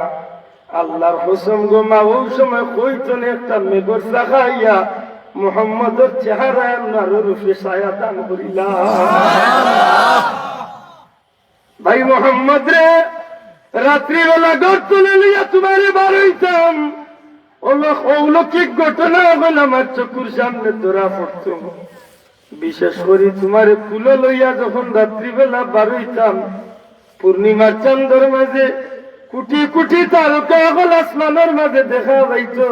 আল্লার কসম গো মা, অউ সময় কইতনে একটা মেঘর চাকা আইয়া মোহাম্মদর চেহারায় আমরার উপরে ছায়া দান করিলা।" ভাই মোহাম্মদরে রাত্রিবেলা ঘর তনে লইয়া তুমারে বারইতাম, অলৌক-, অলৌকিক ঘটনা অখন আমার চকুর সামনে ধরা পড়তো। বিশেষ করি তুমারে কুলো লইয়া যখন রাত্রিবেলা বারইতাম, পূর্ণিমার চান্দর মাঝে কুটি কুটি তারকা অকল আসমানর মাঝে দেখা যাইতো,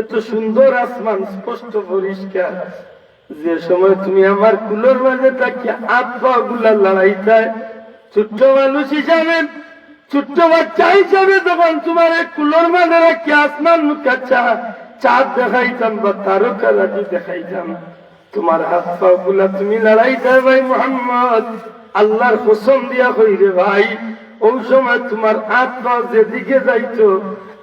এত সুন্দর আসমান স্পষ্ট পরিষ্কার। যে সময় তুমি আমার কুলর মাঝে থাকিয়া আত পাও গুলা লড়াইতায়, ছোট্ট মানুষ হিসাবে, ছোট্ট বাচ্চা হিসাবে যখন তুমারে কুলর মাঝে রাখিয়া আসমান মুখা চা-, চাঁদ দেখাইতাম বা তারকা রাজি দেখাইতাম, তুমার হাত পাও গুলা তুমি লড়াইতায় ভাই মোহাম্মদ, আল্লার কসম দিয়া কই রে ভাই, অউ সময় তুমার আত পাও যেদিকে যাইতো,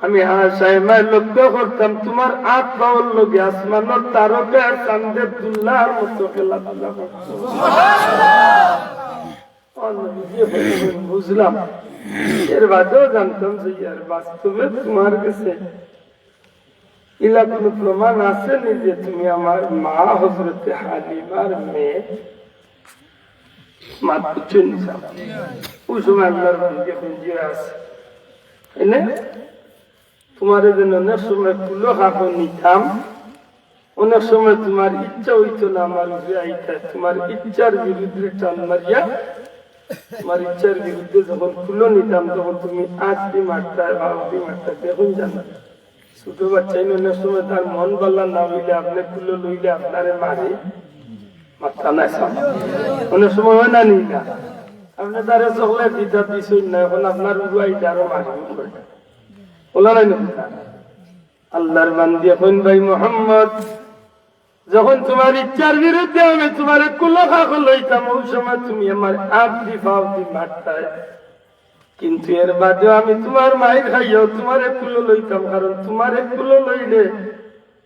আমি হায় সাইমায় লক্ষ্য করতাম, তুমার আত পাওর লগে আসমানর তারকা আর চান্দের দুল্লার মতো খেলাধুলা করতো। বুঝলাম, এর বাদেও জানতাম যে ইয়ার বাস্তবে তুমার গেছে ইলা কুনু প্রমাণ আছে নি যে তুমি আমার মা হযরতে হালিমার মেয়ে? মাত বুঝছইন নি সাব? অউ সময় আল্লার বন্দিয়ে বন্দি আছে। এনে তুমারে যেন অনেক সময় কুলো খাখো নিতাম, অনেক সময় তুমার ইচ্ছা অইতো না আমার উপরে আইতায়, তুমার ইচ্ছার বিরুদ্ধে টান মারিয়া, তুমার ইচ্ছার বিরুদ্ধে যখন কুলো নিতাম, তখন তুমি আত দি মারতায়, পাও দি মারতায়, দেখইন জানো। ছোট বাচ্চাইন অনেক সময় তার মন ভালা না অইলে আপনে কুলো লইলে আপনারে মারে। মাথা নাই সাব। অনেক সময় অয় না নি না? আপনে তারে চকলেট দিতা দিছইন না, অখন আপনার উড়াই আরো মারি। ওলা নাই না? আল্লার বান্দি অখন, "ভাই মোহাম্মদ, যখন তুমার ইচ্ছার বিরুদ্ধে আমি তুমারে কুলো খাকো লইতাম, অউ সময় তুমি আমার আত দি পাও দি মারতায়। কিন্তু এর বাদেও আমি তুমার মাইর খাইয়াও তুমারে কুলো লইতাম, কারণ তুমারে কুলো লইলে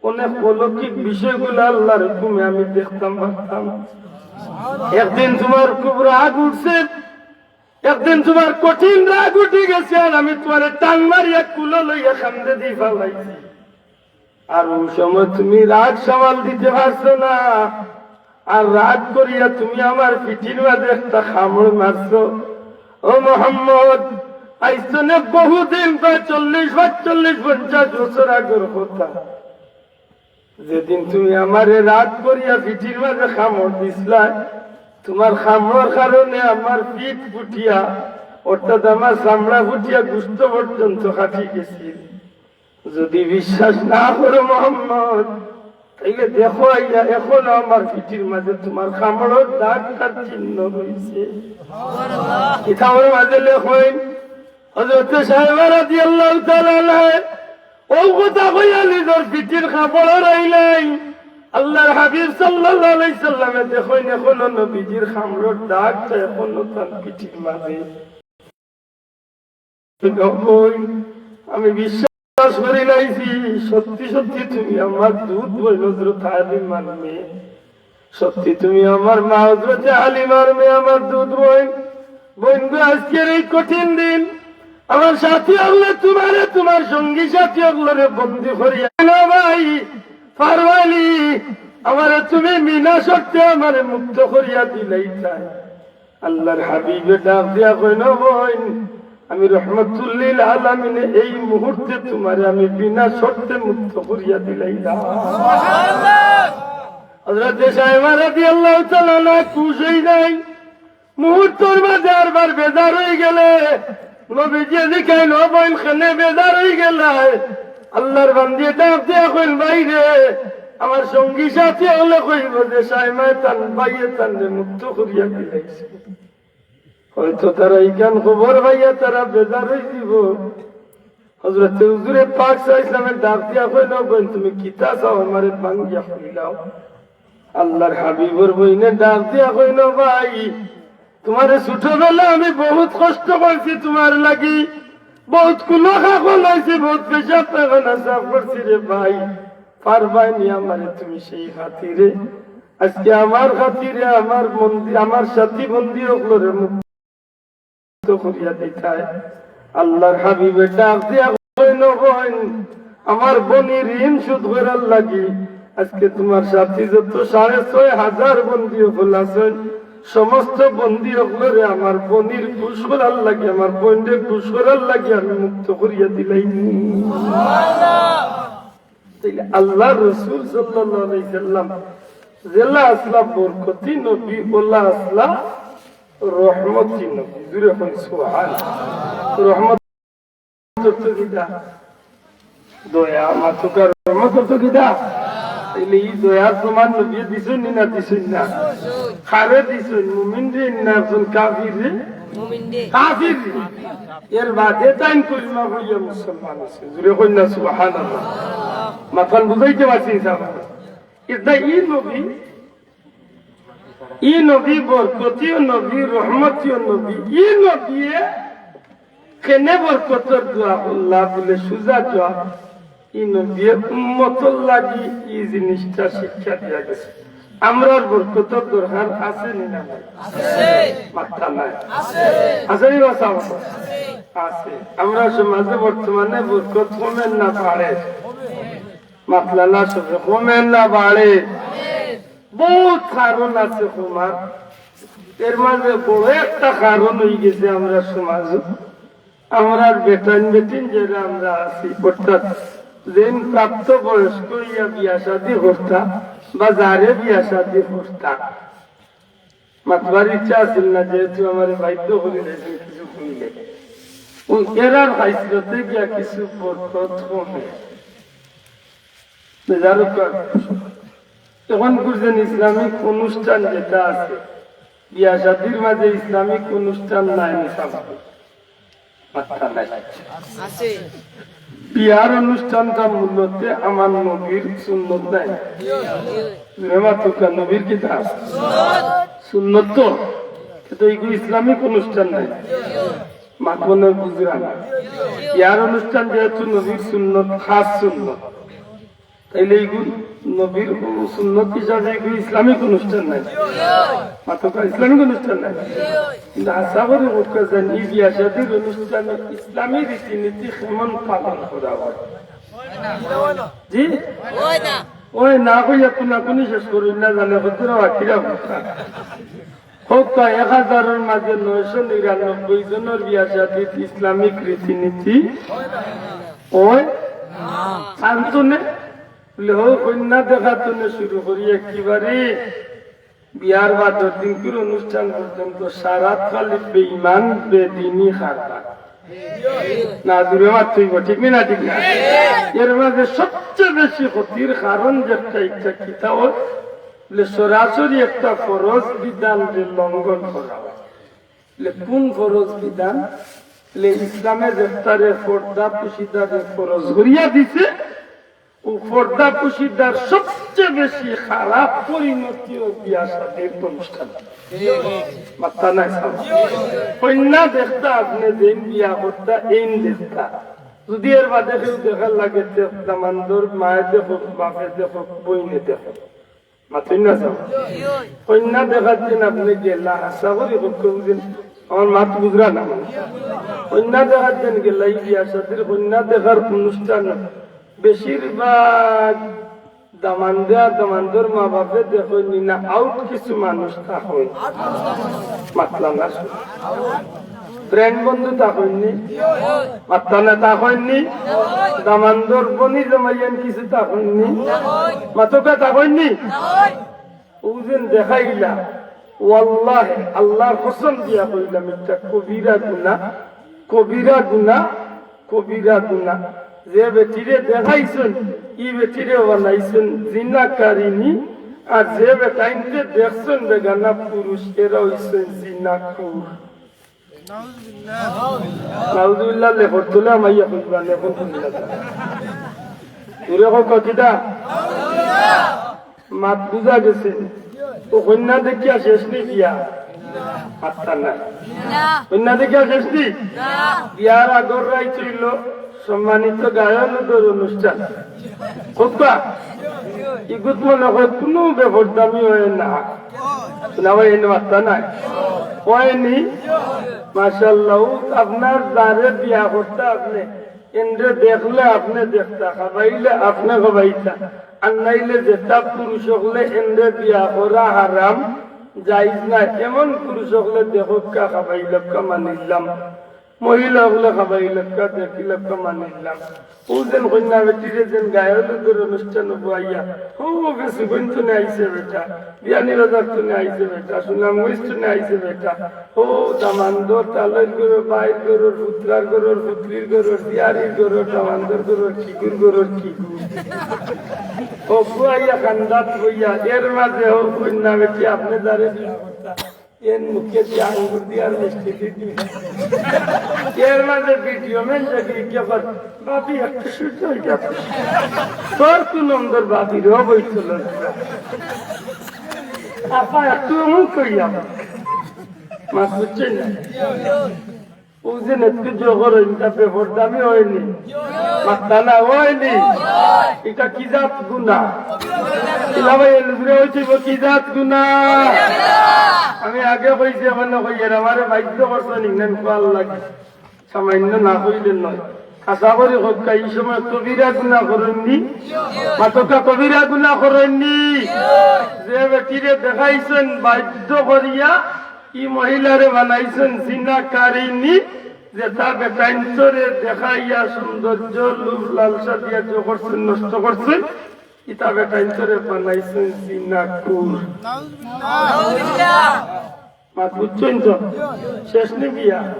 অনেক অলৌকিক বিষয়গুলা আল্লার হুকুমে আমি দেখতাম পারতাম। একদিন তুমার খুব রাগ উঠছে, একদিন তুমার কঠিন রাগ উঠি গেছে, আর আমি তুমারে টান মারিয়া কুলো লইয়া কান্দেদি ফালাইছি।" আর অউ সময় তুমি রাগ সামাল দিতে পারছো না, আর রাগ করিয়া তুমি আমার পিঠির মাঝে একটা কামড় মারছো। ও মোহাম্মদ, আইজ থনে বহুদিন, প্রায় চল্লিশ, পাঁচচল্লিশ, পঞ্চাশ বছর আগর কথা, যেদিন তুমি আমারে রাগ করিয়া পিঠির মাঝে কামড় দিছলায়, তুমার কামড়র কারণে আমার পিঠ ফুটিয়া, অর্থাৎ আমার চামড়া ফুটিয়া গোস্ত পর্যন্ত ফাটি গেছিল। যদি বিশ্বাস না করো মোহাম্মদ, তাইলে দেখো আইয়া, এখনো আমার পিঠির মাঝে তুমার কামড়র দাগ আর চিহ্ন রইছে। কিতাবর মাঝে লেখইন, হযরতে সাহেবা রাদিয়াল্লাহু তাআলা আনহা অউ কথা কইয়া নিজর পিঠির কাপড় উড়াইলাই। আল্লার হাবিব সাল্লাল্লাহু আলাইহি সাল্লামে দেখইন, এখনো নবীজির কামড়র দাগটা এখনো তান পিঠির মাঝে। নবী, আমি বিশ্বাস করি লাইছি, সত্যি সত্যি তুমি আমার দুধ বইন হযরত হালিমার মেয়ে, সত্যি তুমি আমার মা হযরত হালিমার মেয়ে, আমার দুধ বইন। বইন গো, আজকের এই কঠিন দিন আমার সাথী অকলে তুমারে, তুমার সঙ্গী সাথী অকলরে বন্দি করিয়া না ভাই, পারবানি? আমারে তুমি বিনা শর্তে আমারে মুক্ত করিয়া দিলাইতায়। আল্লার হাবিবে ডাক দিয়া কইন, "ও বইন, আমি রহমাতুল্লিল আলামিনে এই মুহূর্তে তুমারে আমি বিনা শর্তে মুক্ত করিয়া দিলাইলাম।" হযরতে সাহেবা রাদিয়াল্লাহু তাআলা আনহা খুশ অই যাইন। মুহূর্তর মাঝে আরবার বেজার অই গেলে নবীজিয়ে জিকাইন, "ও বইন, কেনে বেজার অই গেলায়?" আল্লার বান্দিয়ে ডাক দিয়া কইন, "ভাইরে, আমার সঙ্গী সাথী অকলে কইবো যে সাইমায় তান ভাইয়ে তানরে মুক্ত করিয়া দিলাইছে। হয়তো তারা ইখান খবর পাইয়া তারা বেজার অই যিবো।" হযরতে হুজুরে পাক সাল্লাল্লাহু আলাইহি ওয়াসাল্লামে ডাক দিয়া কইন, "ও বইন, তুমি কিতা চাও আমারে ভাঙ্গিয়া কইলাও।" আল্লার হাবিবর বইনে ডাক দিয়া কইন, "ভাই, তুমারে ছোটবেলা আমি বহুত কষ্ট করছি তুমার লাগি, বহুত কুলো খাকো লইছি, বহুত পেশাব পায়খানা সাফ করছি রে ভাই, পারবায়নি আমারে তুমি সেই খাতিরে? আজকে আমার খাতিরে আমার বন্দি, আমার সাথী বন্দি অকলরে মুক্ত করিয়া দিতায়।" আল্লার হাবিবে ডাক দিয়া কইন, "ও বইন, আমার বনির ঋণ শোধ করার লাগি আজকে তুমার সাথী যত সাড়ে ছয় হাজার বন্দি অকল আছইন, সমস্ত বন্দি অকলরে আমার বনির খুশ করার লাগি, আমার বইনরে খুশ করার লাগি আমি মুক্ত করিয়া দিলাইমু।" তাইলে আল্লার রসুল সাল্লাল্লাহু আলাইহি ওয়াসাল্লাম যেলা আছলা বরকতি নবী, অলা আছলা রহমতি নবী। জুরে কইন সুবহান। রহমত অর্থ কিতা? দয়া। মাতুক্কা, রহমত অর্থ কিতা? তাইলে ই দয়ার প্রমাণ নবীয়ে দিছইন নি না দিছইন না? কারে দিছইন? মুমিনরে না একজন কাফিররে? কাফিররে। এর বাদে তাইন কলিমা পড়িয়া মুসলমান অইছইন। জুরে কইন না সুবহানাল্লাহ। মাতখান বুঝাইতে পারছি ইনশাআল্লাহ? ইতা ই নবী, ই নবী বরকতিও নবী, রহমতিও নবী। ই নবীয়ে কেনে বরকতর দোয়া করলা বুলে সুজা জবাব, ই নবীয়ে উম্মতর লাগি ই জিনিসটা শিক্ষা দিয়া গেছে। আমরার বরকতর দরকার আছে নি না নাই? মাত্তা নাই। আছে নি বা সাব? আছে। আমরার সমাজে বর্তমানে বরকত কমের না বাড়ের? মাতলা না সবে, কমের না বাড়ের? বহুত কারণ আছে কমার। এর মাঝে বড় একটা কারণ অই গেছে আমরার সমাজ, আমরার বেটাইন বেটিন যেরা আমরা আছি, অর্থাৎ যেইন প্রাপ্ত বয়স্ক অইয়া বিয়া শাদী করতা বা যারে বিয়া শাদী করতা, মাতবার ইচ্ছা আছিল না, যেহেতু আমারে বাধ্য করি দিছইন কিছু কইলে। অউ এরার খাইছলতে গিয়া কিছু বরকত কমে। বেজার অইবার এখন বুঝছেন, ইসলামিক অনুষ্ঠান যেটা আছে, বিয়া শাদির মাঝে ইসলামিক অনুষ্ঠান নাই, মিছা মাত। মাত্তা নাই। বিয়ার অনুষ্ঠানটা মূলত আমার নবীর সুন্নত নাই। জোরে মাতুক্কা, নবীর কিতা? সুন্নত তো। কিন্তু এইগুলো ইসলামিক অনুষ্ঠান নাই। মাত মনে বুঝরা না। বিয়ার অনুষ্ঠান যেহেতু নবীর সুন্নত, খাস সুন্নত, তাইলে এইগুলো নবীর সুন্নত হিসাবে এইগুলো ইসলামিক অনুষ্ঠান নাই। মাতুক্কা, ইসলামিক অনুষ্ঠান নাই। কিন্তু আশা করি বুঝতে চান, এই বিয়া শাদির অনুষ্ঠানে ইসলামী রীতিনীতি কেমন পালন করা হয়? জি? ওই না কইয়া কোনাকুনি শেষ করুন না, জানে কতটা বাকিরা কথা। হোক তো, এক হাজারর মাঝে নয়শো নিরানব্বই জনর বিয়া শাদিত ইসলামিক রীতিনীতি ওই শান্তনে লেহ কন্যা দেখা তনে শুরু করি একেবারে বিয়ার বাদর দিনকুর অনুষ্ঠান পর্যন্ত সারাত খালি বেঈমান, বেদিনী কারবার। না, জোরে মাততে অইব, ঠিক নি না? ঠিক না? এর মাঝে সবচেয়ে বেশি ক্ষতির কারণ যেটা, ইচ্ছা কিতা অয়, বলে সরাসরি একটা ফরজ বিধানরে লঙ্ঘন করা অয়। বলে কোন ফরজ বিধান? বলে ইসলামে যেটারে পর্দা পুশিদারে ফরজ করিয়া দিছে, ও পর্দা পুশিদার সবচেয়ে বেশি খারাপ পরিণতি অয় বিয়া শাদির অনুষ্ঠান। মাত্তা নাই সাব। কন্যা দেখতা আপনে যেইন বিয়া করতা, এইন দেখতা। যদি এর বাদে কেউ দেখার লাগে, তে দামান্দর মায়ে দেখো, বাপে দেখো, বইনে দেখো। মাতইন না সাব। কন্যা দেখার দিন আপনে গেলা, আশা করি কত বুঝেন, আমার মাত বুঝরা না। কন্যা দেখার দিন গেলা, এই বিয়া শাদির কন্যা দেখার অনুষ্ঠান বেশিরভাগ দামান্দে আর দামান্দর মা বাপে দেখইন নি না, আউট কিছু মানুষ থাকইন। মাতলা না শুনে। ফ্রেন্ড বন্ধু থাকইন নি? মাতলা না থাকইন নি? দামান্দর বনি জামাইয়ান কিছু থাকইন নি? মাতুক্কা থাকইন নি? ও যেন দেখাইলা, ওয়াল্লাহি, আল্লাহর কসম দিয়া কইলাম, একটা কবিরা গুনাহ, কবিরা গুনাহ, কবিরা গুনাহ। যে বেটিরে দেখাইছইন, ই বেটিরে বানাইছইন জিনাকারিনী, আর যে বেটাইন্তে দেখছইন বেগানা পুরুষ, এরা অইছইন জিনাকুর। নাউজুবিল্লাহ। নাউজুবিল্লাহ, লেখর তলে আমাইয়া কইবা, লেখর তলে। দূরে কও কিতা? মাত বুঝা গেছে? ও কন্যা দেখিয়া শেষ নি বিয়া? মাত্তা নাই। কন্যা দেখিয়া শেষ নি? বিয়ার আগর রাইত অইল সম্মানিত গায়ক হলুদর অনুষ্ঠান। কউক্কা? ইগুত মনে হয় কুনু বেপরদামি অয় না। না ভাই, এনে মাত্তা নাই। অয়নি? মাশাআল্লাহ, ও আপনার যারে বিয়া করতা আপনে, এনরে দেখলে আপনে দেখতা, খাবাইলে আপনে খাবাইতা, আর নাইলে যেতা পুরুষ অকলে এনরে বিয়া করা হারাম, জায়েজ না, এমন পুরুষ অকলে দেখউক্কা, খাবাইলউক্কা, মানিলাম। মহিলা অকলে খাবাইলউক্কা, দেখিলউক্কা, মানিলাম। ও যেন কইন্যা বেটিরে যেন গায়ক হলুদর অনুষ্ঠান বওয়াইয়া, ও গেছে গইন তনে আইছে বেটা, বিয়ানীবাজার তনে আইছে বেটা, সুনামগঞ্জ তনে আইছে বেটা, ও দামান্দর, তালইর ঘরর, বাইর ঘরর, পুত্রার ঘরর, পুত্রির ঘরর, দিয়ারির ঘরর, দামান্দর ঘরর, কিগুর ঘরর, কিগু। ও বওয়াইয়া কান্দাত বইয়া, এর মাঝে ও কইন্যা বেটি আপনে যারে বিয়া করতা, এন মুখে দিয়া আঙ্গুর দিয়া আর মিষ্টি দিদি। এর মাঝে ভিডিও ম্যান যদি কেবল, "ভাবি, একটু সহ্য অইয়া, তোর কোন নম্বর ভাবি রে, বই চলো।" আপা একটু মুখ কইয়া, মাত বুঝছইন না? ও যে নেতৃত্ব করইন, ইটা বেপরদামি অয়নি? মাত্তা না অয়নি? ইটা কি জাত গুনা? ইলা ভাই, এলুজরে অইছে কি জাত গুনা? আমি আগে কইছি, এখন না কইয়ার, আমারে বাধ্য করছইন, ইংল্যান্ড কওয়ার লাগি। সামান্য না কইলে নয়। আশা করি কউক্কা, ই সময় কবিরা গুনা করইন নি? মাতউক্কা, কবিরা গুনা করইন নি? যে বেটিরে দেখাইছইন বাধ্য করিয়া, ই মহিলারে বানাইছইন জিনাকারিনী, যেতা বেটাইন্তরে দেখাইয়া সৌন্দর্য, লোভ লালসা দিয়া যে করছইন, নষ্ট করছইন, ইতা বেটাইন্তরে বানাইছইন জিনাকুর। মাত বুঝছইন তো? শেষ নি বিয়া?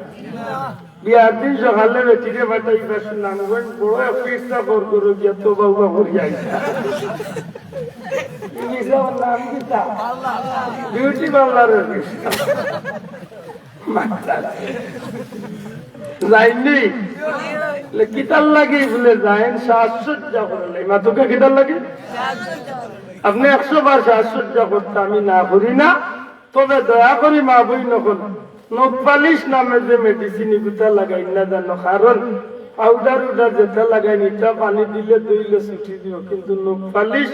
বিয়ার দিন সকালে বেটিরে পাঠাইবা সুনামগঞ্জ, বড় এক পিঠটা বর করো গিয়া তো বাবা করি আইতা। ইংলিশে আমার নাম কিতা? বিউটি পার্লারের। যাইনি? বলে, "কিতার লাগি?" বলে, "যাইন সাজসজ্জা করলে।" মাতুকা কিতার লাগি? আপনি একশো বার সাজসজ্জা করতে আমি না করি না, তবে দয়া করি মা বইন অকল, নখ পালিশ নামে যে মেডিসিন ইগুতা লাগাইন না জানো, কারণ পাউডার উডার যেটা লাগাইন, ইটা পানি দিলে ধইলে ছুটি দিব, কিন্তু নখ পালিশ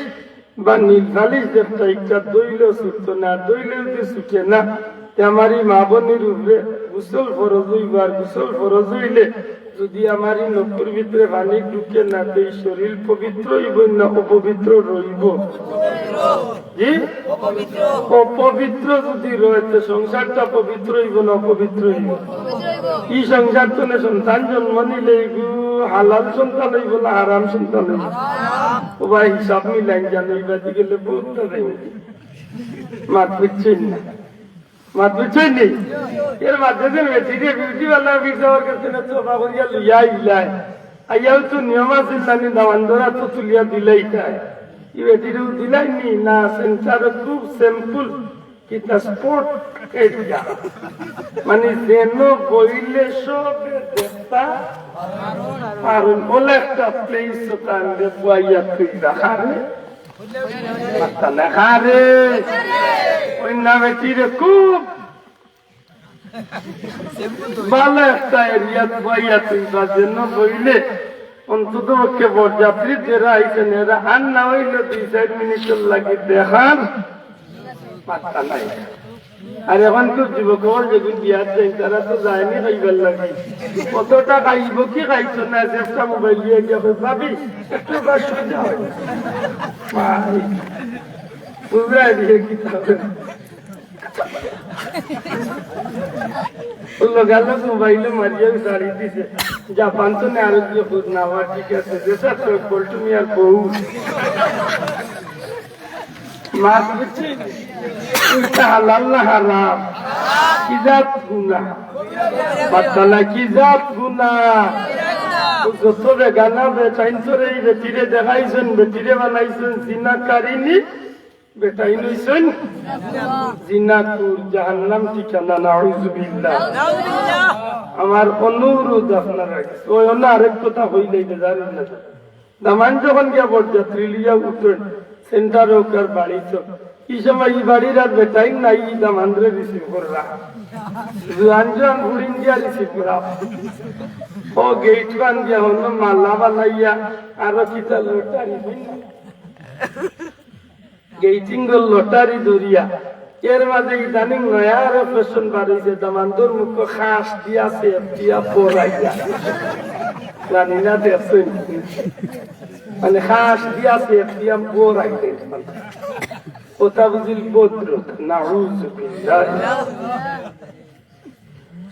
বা নীল পালিশ যেটা, ইটা ধইলে ছুটতো না, ধইলে যদি ছুটে না, তে আমার ই মা বইনর উপরে গোসল ফরজ অইবো, আর গোসল ফরজ অইলে যদি আমার ই নখর ভিতরে পানি ঢুকে না, তে ই শরীর পবিত্র অইবো না অপবিত্র রইবো? জি? অপবিত্র যদি রয়, তে সংসারটা পবিত্র অইবো না অপবিত্র অইবো? ই সংসার তনে সন্তান জন্ম নিলে ইগু হালাল সন্তান অইবো না হারাম সন্তান অইবো? ও ভাই, হিসাব মিলাইন জানো, ইবাদি গেলে বহুত তাড়াতাড়ি। মাত বুঝছইন না? মাত বুঝছইন নি? এর মাঝে যে বেটিরে বিউটি পার্লার বিরদাওয়ার কাছে না, তো বাবা করিয়া লইয়া আইলাই। আইয়াও তো নিয়ম আছিল না নি, দামান ধরা তো তুলিয়া দিলাই তাই। ই বেটিরেও দিলাই নি না, সেন্টারে খুব সিম্পল, কিতা স্পট এরিয়া। মানে যেন বইলে সবে দেখতা, আর ওলা একটা প্লেস তো কান্দে বইয়া তুই দেখারে। মাত্তা না খারে। ওই না বেটিরে খুব ভালা একটা এরিয়াত বইয়া তুই বা যেন বইলে অন্তত পক্ষে বরযাত্রী যেরা আইছইন এরা আর না অইলে দুই চাইর মিনিটর লাগি দেখার মাত্তা নাই। আর এখন তো যুবক অকল যেগুন বিয়াত যাইন, তারা তো যায়নি খাইবার লাগি। কতটা খাইব কি খাইতো না, যে একটা মোবাইল দিয়া গিয়া কই, "ভাবি, একটু বা সুবিধা হয়।" ভাই, বুঝাই দিয়ে কি তাহলে? ও লগালগ মোবাইলে মারিয়া ছাড়ি দিছে। জাপান তো নেই, আরো দিয়ে খোঁজ না হওয়া ঠিক আছে। যে স্যার, তোর বলটু মিয়ার বউ। মাত বুঝছি? ইটা হালাল না হারাম? কি জাত গুনা? বাতালা কি জাত গুনা? ও যত বেগানা বেটাইন তোরে এই বেটিরে দেখাইছইন, বেটিরে বানাইছইন, জিনাকারিনী, বেটাইন অইছইন জিনাকুর, জাহান্নাম ঠিকানা, নাউজুবিল্লাহ। আমার অনুরোধ আপনারা, ওই অন্য আরেক কথা কইলেই বেজার অইন না। দামান যখন গিয়া বরযাত্রী লইয়া উঠইন, সেন্টার হোক আর বাড়ি তো, ই সময় ই বাড়ির আর বেটাইন নাই, ই দামানরে রিসিভ কররা। জুয়ান জুয়ান ফুড়িন দিয়া রিসিভ করা। ও গেইট বান দিয়া হন মালা বানাইয়া, আরো কিতা লটারি হইন না। গেইটিং লটারি ধরিয়া। এর মাঝে ইদানিং নয়া আরো ফ্যাশন বার অইছে, দামান্দর মুখ খাস দিয়া, সেপ দিয়া, পরাইয়া। জানি না দেখছইন। মানে খাস দিয়া, সেপ দিয়া, পরাইয়া। ওটা বুঝিল ভদ্র। নাউজুবিল্লাহ।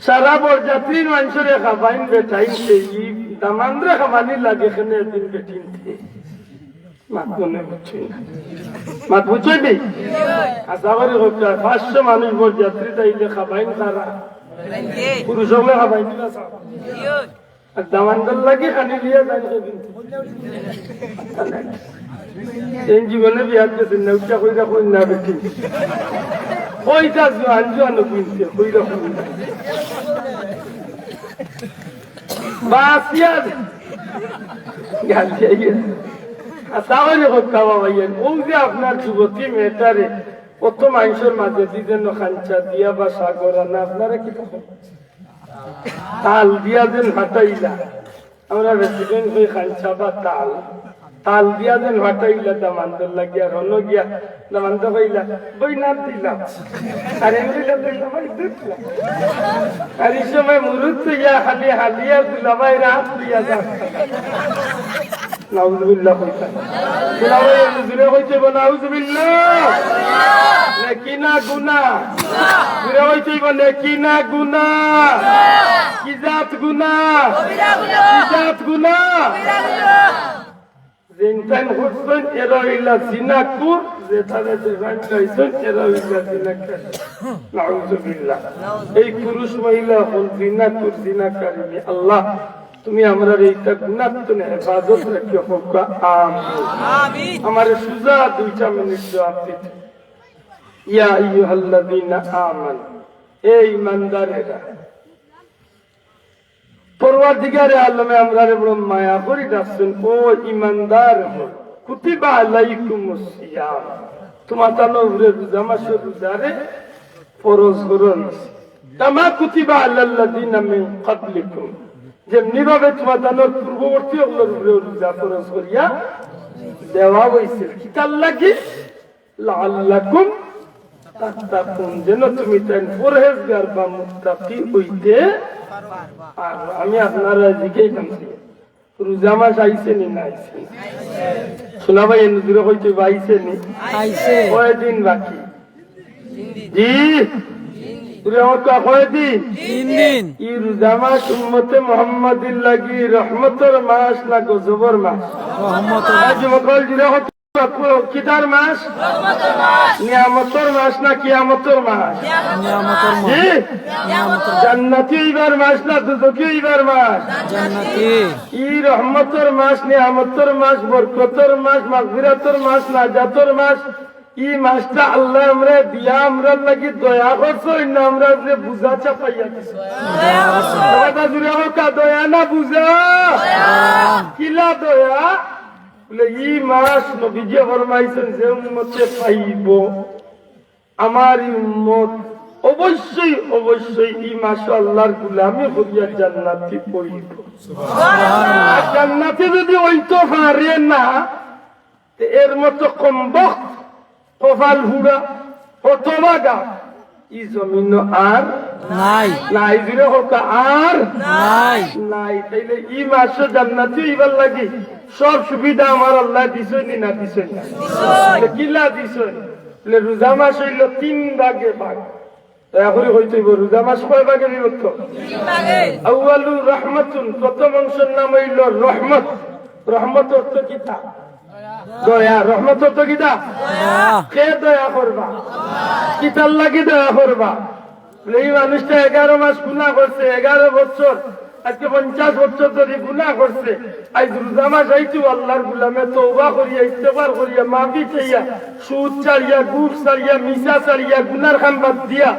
সারা বরযাত্রীর মানষরে খাবাইন বেটাইনতে, ই দামান্দরে খাবানি লাগে কেনে এদিন বেটিনতে। মাত মনে বুঝছইন না। মাত বুঝছইন নি? আশা করি হোক, পাঁচশো মানুষ বরযাত্রী তাইলে খাবাইন কারা? পুরুষ হকলে খাবাইন না সারা। আর দামান্দর লাগি খানি লিয়া যাইন কেউ কিন্তু। এই জীবনে বিয়াত গেছইন না, উঠা কইরা কইন না বেটি। কইতা জুয়ান জুয়ান কইতে, কইরা কইন না। বাসিয়া গালি আইয়ে। আর তাহলে কথা বাবা ইয়ান, ও যে আপনার যুবতী মেয়েটারে কত মানুষের মাঝে দিদেন খাঞ্চা দিয়া বা সাগর আনা, আপনারা কি তখন তাল দিয়া যেন ফাটাইলা। আমরা প্রেসিডেন্ট হই খান সাবা তাল। তাল দিয়া যেন ফাটাইলা দামান্দর লাগিয়া, রনো গিয়া দামান্দ কইলা, "বইনার দিলাম।" আর এমরিলা কইলা, "ভাই, দেখলাম।" আর এই সময় মুরুদ তো ইয়া খালি হালিয়া দুলাভাই রাত দিয়া যা। নাউজুবিল্লাহ কইতা। দুলাভাই একটু জোরে কইতে বলো, "নাউজুবিল্লাহ।" নেকি না গুনা? জোরে কইতে বলো, "নেকি না গুনা?" কি জাত গুনা? কি জাত গুনা? যেইন তাইন করছইন, এরা অইলা জিনাকুর, তারা যে ভাই গাইছেন, এরা ওই জাতি না কেন? নাউজুবিল্লাহ। এই পুরুষ মহিলা হল জিনাকুর জিনাকারিনী। আল্লাহ, তুমি আমরারে ইতা গুনাহ তনে হেফাজত রাখিও, কউক্কা আমিন। আমিন। আমারে সুজা দুইটা মিনিট জবাব দিতে। ইয়া আইয়ুহাল্লাযীনা আমানু, এ ঈমানদারেরা, পরওয়ারদিগারে আলমে আমরারে বড় মায়া করি ডাকছইন, ও ঈমানদার অকল, কুতিবা আলাইকুমুস সিয়াম, তুমাতানর উপরে রোজা মাসর রোজারে ফরজ করা অইছে। কামা কুতিবা আলাল্লাযীনা মিন ক্বাবলিকুম, যেমনি ভাবে তুমাতানর পূর্ববর্তী অকলর উপরে রোজা ফরজ করিয়া দেওয়া অইছে। কিতার লাগি? লাআল্লাকুম তাত্তাকুন, যেন তুমিতাইন পরহেজগার বা মুত্তাকি অইতে পারো। আমি আপনারারে জিকাইতাম, রোজা মাস আইছে নি না আইছে নি? শোনা ভাই, এনে জুরে কইতে অইবো, আইছে নি? আইছে। কয়দিন বাকি? জি? জুরে কউক্কা, কয়দিন? তিন দিন। ই রোজা মাস উম্মতে মুহাম্মাদির লাগি রহমতর মাস না গজবর মাস? রহমতর। আজ মকল জুরে কউক্কা, কিতার মাস? নিয়ামতর মাস না কিয়ামতর মাস? নিয়ামতর মাস। জি? নিয়ামতর মাস। জান্নাতি অইবার মাস না দুজখি অইবার মাস? জান্নাতি। ই রহমতর মাস, নিয়ামতর মাস, বরকতর মাস, মাগফিরাতর মাস, নাজাতর মাস, ই মাসটা আল্লায় আমরারে দিয়া আমরার লাগি দয়া করছইন না আমরার উপরে বুঝা চাপাইয়া দিছইন? দয়া করছইন। কথা জুরে কউক্কা, দয়া না বুঝা? দয়া। কিলা দয়া? বলে, ই মাস নবীজিয়ে ফরমাইছইন, যে উম্মতে পাইবো, আমার ই উম্মত, অবশ্যই, অবশ্যই ই মাসো আল্লার গুলামি করিয়া জান্নাতি অইবো। আর জান্নাতি যুদি অইতো পারে না, তে এর মতো কমবখত, কপাল পুড়া, হতভাগা, ই জমিনো আর নাই। নাই, জুরে কউক্কা, আর নাই। নাই। তাইলে ই মাসো জান্নাতি অইবার লাগি সব সুবিধা আমার আল্লায় দিছইন নি না দিছইন না? দিছইন। তে কিলা দিছইন? বলে, রোজা মাস অইলো তিন ভাগে ভাগ। দয়া করি কইতে অইবো, রোজা মাস কয় ভাগে বিভক্ত? তিন ভাগে। আউয়ালু রহমাতুন, প্রথম অংশর নাম অইলো রহমত। রহমত অর্থ কিতা? দয়া। রহমত অর্থ কিতা? দয়া। কে দয়া করবা? কিতার লাগি দয়া করবা? বলে, ই মানুষটা এগারো মাস গুনা করছে, এগারো বছর, আজকে পঞ্চাশ বছর ধরি গুনা করছে। আইজ রোজা মাস আইছে, আল্লার গুলামে তওবা করিয়া, ইস্তেগফার করিয়া, মাফি চাইয়া, সুদ ছাড়িয়া, ঘুষ ছাড়িয়া, মিছা ছাড়িয়া, গুনার কাম বাদ দিয়া,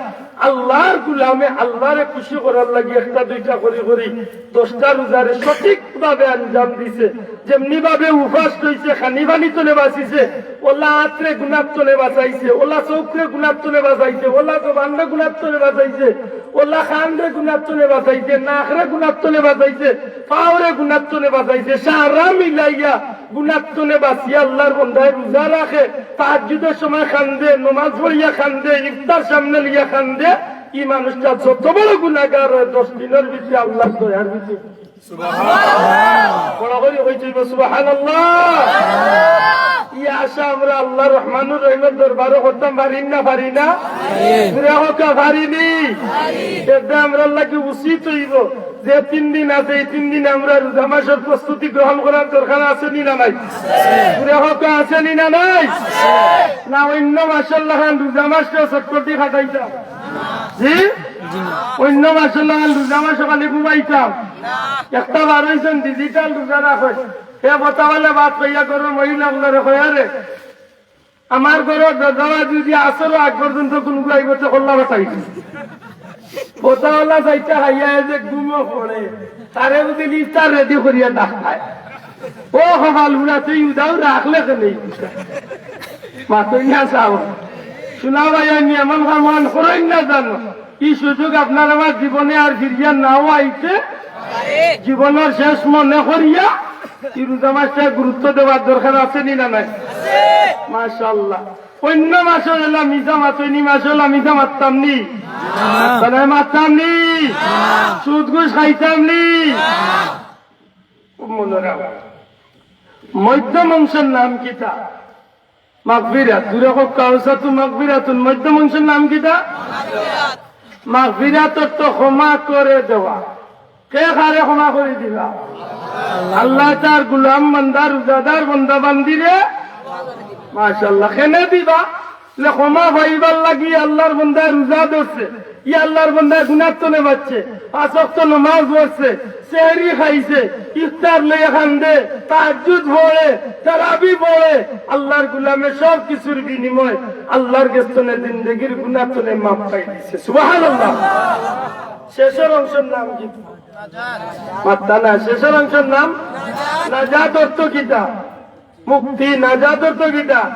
আল্লার গুলামে আল্লারে খুশি করার লাগি একটা দুইটা করি করি দশটা রোজারে সঠিকভাবে আঞ্জাম দিছে। যেমনি ভাবে উপাস রইছে, খানি পানি তনে বাঁচিছে, অলা আতরে গুনার তনে বাঁচাইছে, অলা চউখরে গুনার তনে বাঁচাইছে, অলা জবানরে গুনার তনে বাঁচাইছে, অলা কানরে গুনার তনে বাঁচাইছে, নাকরে গুনার তনে বাঁচাইছে, পাওরে গুনার তনে বাঁচাইছে। সারা মিলাইয়া গুনার তনে বাঁচিয়া আল্লার বন্দায় রোজা রাখে, তাহাজ্জুদর সময় কান্দে, নমাজ পড়িয়া কান্দে, ইফতার সামনে লইয়া কান্দে। ই মানুষটা যত বড় গুনাগার অয়, দশ দিনর ভিতরে আল্লার দয়ার ভিতরে সুবহানাল্লাহ। বড় করি কইতে অইবো, সুবহানাল্লাহ। ই আশা আমরা আল্লাহ রহমানুর রহিমর দরবারো করতাম পারি না, পারি না? পারি। জুরে কউক্কা, পারি নি? এরদায় আমরার লাগি উচিত অইবো যে তিন দিন আছে, ই তিন দিন আমরা রোজা মাসর প্রস্তুতি গ্রহণ করার দরকার আছে নি না নাই? জুরে কউক্কা, আছে নি না নাই? না অইন্য মাসর লাখান রোজা মাসটা চটপটি কাটাইতাম? জি? অইন্য মাসর লাখান রোজা মাসো খালি ঘুমাইতাম? একটা বার অইছইন digital রোজা রাখইন। হে ফতোয়াআলা বাদ পাইয়া ঘরর মহিলা অকলরে কয়, আরে, আমার ঘরর দরজা যুদি আসরর আগ পর্যন্ত কুনুগুয়ে আইবো তে কল্লা বাতাই। ফতোয়াআলা যাইতা খাইয়া এ যে ঘুমো পড়ে, তারে বুঝি ইফতার ready করিয়া ডাক পায়। ও কপাল পুড়া, তুই উদাও রাখলে কেনে? মাতইন না চাও। শোনা ভাই, আমি এমন কাম করইন না জানো। ই সুযোগ আপনার আমার জীবনে আর ফিরিয়া নাও আইতে, জীবনর শেষ মনে করিয়া ই রোজা মাসটা গুরুত্ব দেওয়ার দরকার আছে নি না নাই? মাশাআল্লাহ। অইন্য মাসো অলা মিছা মাতইন, ই মাসো অলা মিছা মাততাম নি? তাইলে মাততাম নি? সুদ ঘুষ খাইতাম নি? খুব মনে রাখো। মধ্যম অংশর নাম কিতা? মাগফিরাত। জুরে কউক্কা, আওসাতু মাগফিরাতুন। মধ্যম অংশর নাম কিতা? মাগফিরাত অর্থ ক্ষমা করে দেওয়া। কে কারে ক্ষমা করি দিবা? আল্লায় তার গুলাম বান্দা, রোজাদার বন্দা বান্দিরে মাশাআল্লাহ। কেনে দিবা? লে ক্ষমা পাইবার লাগি আল্লার বন্দায় রোজা ধরছে, ই আল্লার বন্দায় গুনার তনে বাঁচছে, পাঁচ ওয়াক্ত নমাজ পড়ছে, সেহরি খাইছে, ইফতার লইয়া কান্দে, তাহাজ্জুদ পড়ে, তারাবি পড়ে, আল্লার গুলামে সব কিছুর বিনিময় আল্লার গেছ তনে জিন্দেগির গুনার তনে মাফ পাই দিছে। সুবহানাল্লাহ। শেষর অংশর নাম কি? মাত্তা না, শেষর অংশর নাম নাজাত। অর্থ কিতা? মুক্তি। নাজাত অর্থ কিতা?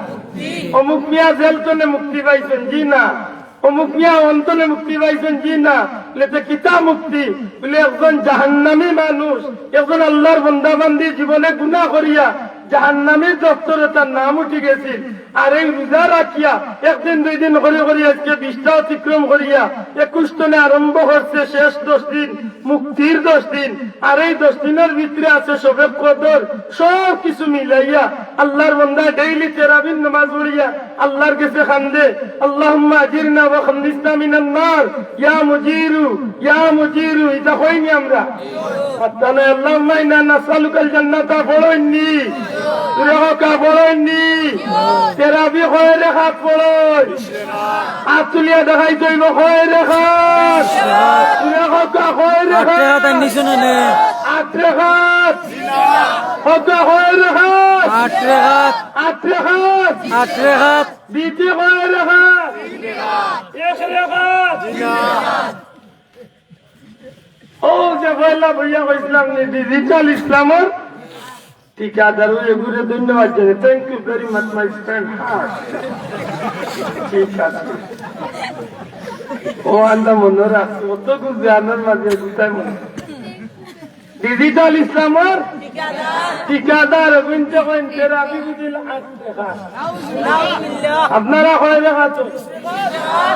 অমুক মিয়া জেল তনে মুক্তি পাইছইন, জি না। অমুক মিয়া অন তনে মুক্তি পাইছইন, জি না। লেতে কিতা মুক্তি? বলে একজন জাহান্নামী মানুষ, একজন আল্লার বন্দা বান্দি জীবনে গুনা করিয়া জাহান্নামীর দপ্তরে তার নাম উঠি গেছিল। আর এই রোজা রাখিয়া একদিন দুই দিন করি করি আজকে বিশটা অতিক্রম করিয়া একুশ তনে আরম্ভ করছে শেষ দশ দিন, মুক্তির দশ দিন। আর এই দশ দিনর ভিতরে আছে শবে কদর। সব কিছু মিলাইয়া আল্লার বন্দা ডেইলি তেরাবির নামাজ পড়িয়া আল্লার গেছে কান্দে, "আল্লাহুম্মা আজিরনা ওয়া খাল্লিসনা মিনান নার, ইয়া মুজিরু, ইয়া মুজিরু।" ইতা কইনি আমরা? মাত্তা নাই। "আল্লাহুম্মা ইন্না নাসআলুকাল জান্নাতা" পড়ইননি? জুরে কউক্কা, পড়ইননি? তেরাবি কয় রেকাত পড়ইন? আত তুলিয়া দেখাইতে অইবো, কয় রেকাত? জুরে কউক্কা, কয় আট রেকাত? রেকাত আর নিচে না নে। আট রেকাত। কউক্কা, কয় রেকাত? আট রেকাত। আট রেকাত। আট রেকাত। দিতে কয় রেকাত? এক রেকাত। ও যে পয়লা বইয়া কইছিলাম নি, ডিজিটাল ইসলামর ঠিকাদার, ওই এগুরে ধন্যবাদ জানাই। Thank you very much, my friend. হ্যাঁ। ঠিক আছে। ও আন্দা মনে রাখছে, অত গুজরানোর মাঝে গুতায় মনে। ডিজিটাল ইসলামর ঠিকাদার, অগুইনতে কইন, তেরাবি বুঝিল আট রেকাত। আপনারা কয় রেকাত?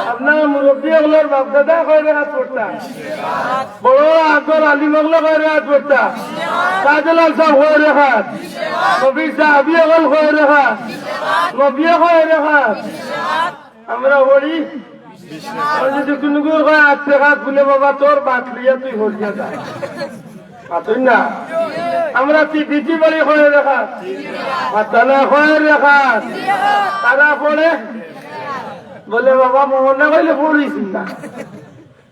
আপনারা মুরব্বি অকলর বাপ দাদা কয় রেকাত পড়তা? বড় আগর আলিম অকলে কয় রেকাত পড়তা? শাহজালাল সাহেব কয় রেকাত? নবী সাহাবি অকল কয় রেকাত? নবীয়ে কয় রেকাত? আমরা পড়ি। আর যদি কুনু কেউ কয় আট রেকাত, বলে, "বাবা, তোর বাত লইয়া তুই হরিয়া যা।" মাতইন না। আমরা তি-, দিতি বাড়ি কয় রেকাত? মাত্তা না, কয় রেকাত? তারা পড়ে, বলে, "বাবা, মনে কইলে পড়িস না।"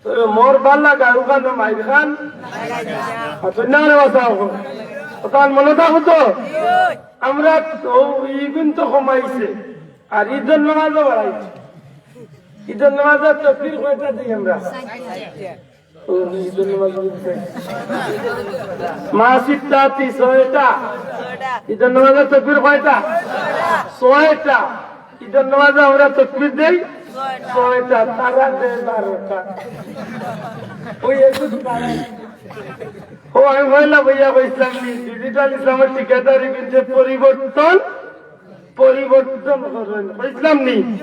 তো মোর বালা গারু খান, মাইর খান। মাতইন না রে বাবা, কথা মনে থাকো তো। আমরা তো ইগুন তো কমাইছে, আর ঈদর নামাজও বাড়াইছে। ঈদর নামাজর তকবীর কয়টা দেই আমরা? ও, ঈদর নামাজ বুঝতে। মা সিত্তাতি, ছয়টা। ঈদর নামাজর তকবীর কয়টা? ছয়টা। ঈদর নামাজে আমরা তকবীর দেই ছয়টা, তারা দেয় বারোটা। ওই একটু বাড়াই। ও, আমি পয়লা বইয়া কইছিলাম নি, ডিজিটাল ইসলামর ঠিকাদারি কিন্তু পরিবর্তন পরিবর্তন করইন। কইছিলাম নি?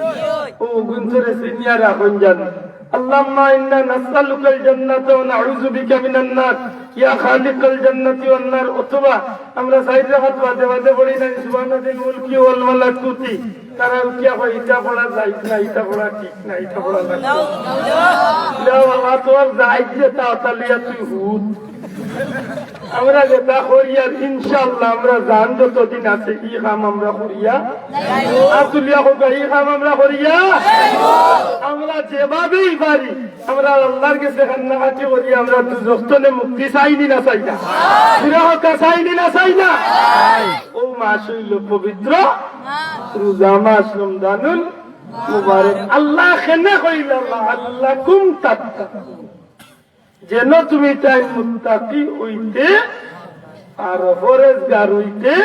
ও গুনতরে সিনিয়র এখন জান। আল্লাহুম্মা ইন্না নাসআলুকাল জান্নাতা ওয়া নাউযু বিকা মিনান নার। ইয়া খালিকাল জান্নাতি ওয়ান নার। অথবা আমরা চাইর রাকাত বাদে বাদে পড়ি না, সুবহানাল মুলকি ওয়াল মালাকুতি। তারা উঠিয়া কয়, "ইটা পড়া যাইত না, ইটা পড়া ঠিক না, ইটা পড়া যাইত না।" ইলা বাবা, তোর যাইত যে তা, তা লইয়া তুই হুত। আমরা যেটা করিয়ার, ইনশাআল্লাহ, আমরা জান যতদিন আছে, ই কাম আমরা করিয়া। আর তুলিয়া কউক্কা, ই কাম আমরা করিয়া। আমরা যেভাবেই পারি, আমরা আল্লাহর গেছে কান্নাকাটি করি, আমরা দুজখ তনে মুক্তি চাইনি না চাই না? পুরা হকা চাইনি না চাই না? ও মাস অইল পবিত্র, রোজা মাস রমজানুল মুবারক। আল্লাহ কেনে কইলা, "লাআল্লাকুম তাত্তাকুন।" যেন তুমি তাই মুত্তাকি অইতে পারো, পরেজগার অইতে,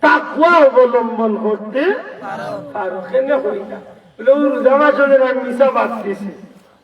তাকওয়া অবলম্বন করতে পারো। কেনে কইলা? বলে, "ও রোজা মাসো যেন আমি মিছা বাদ দিছি,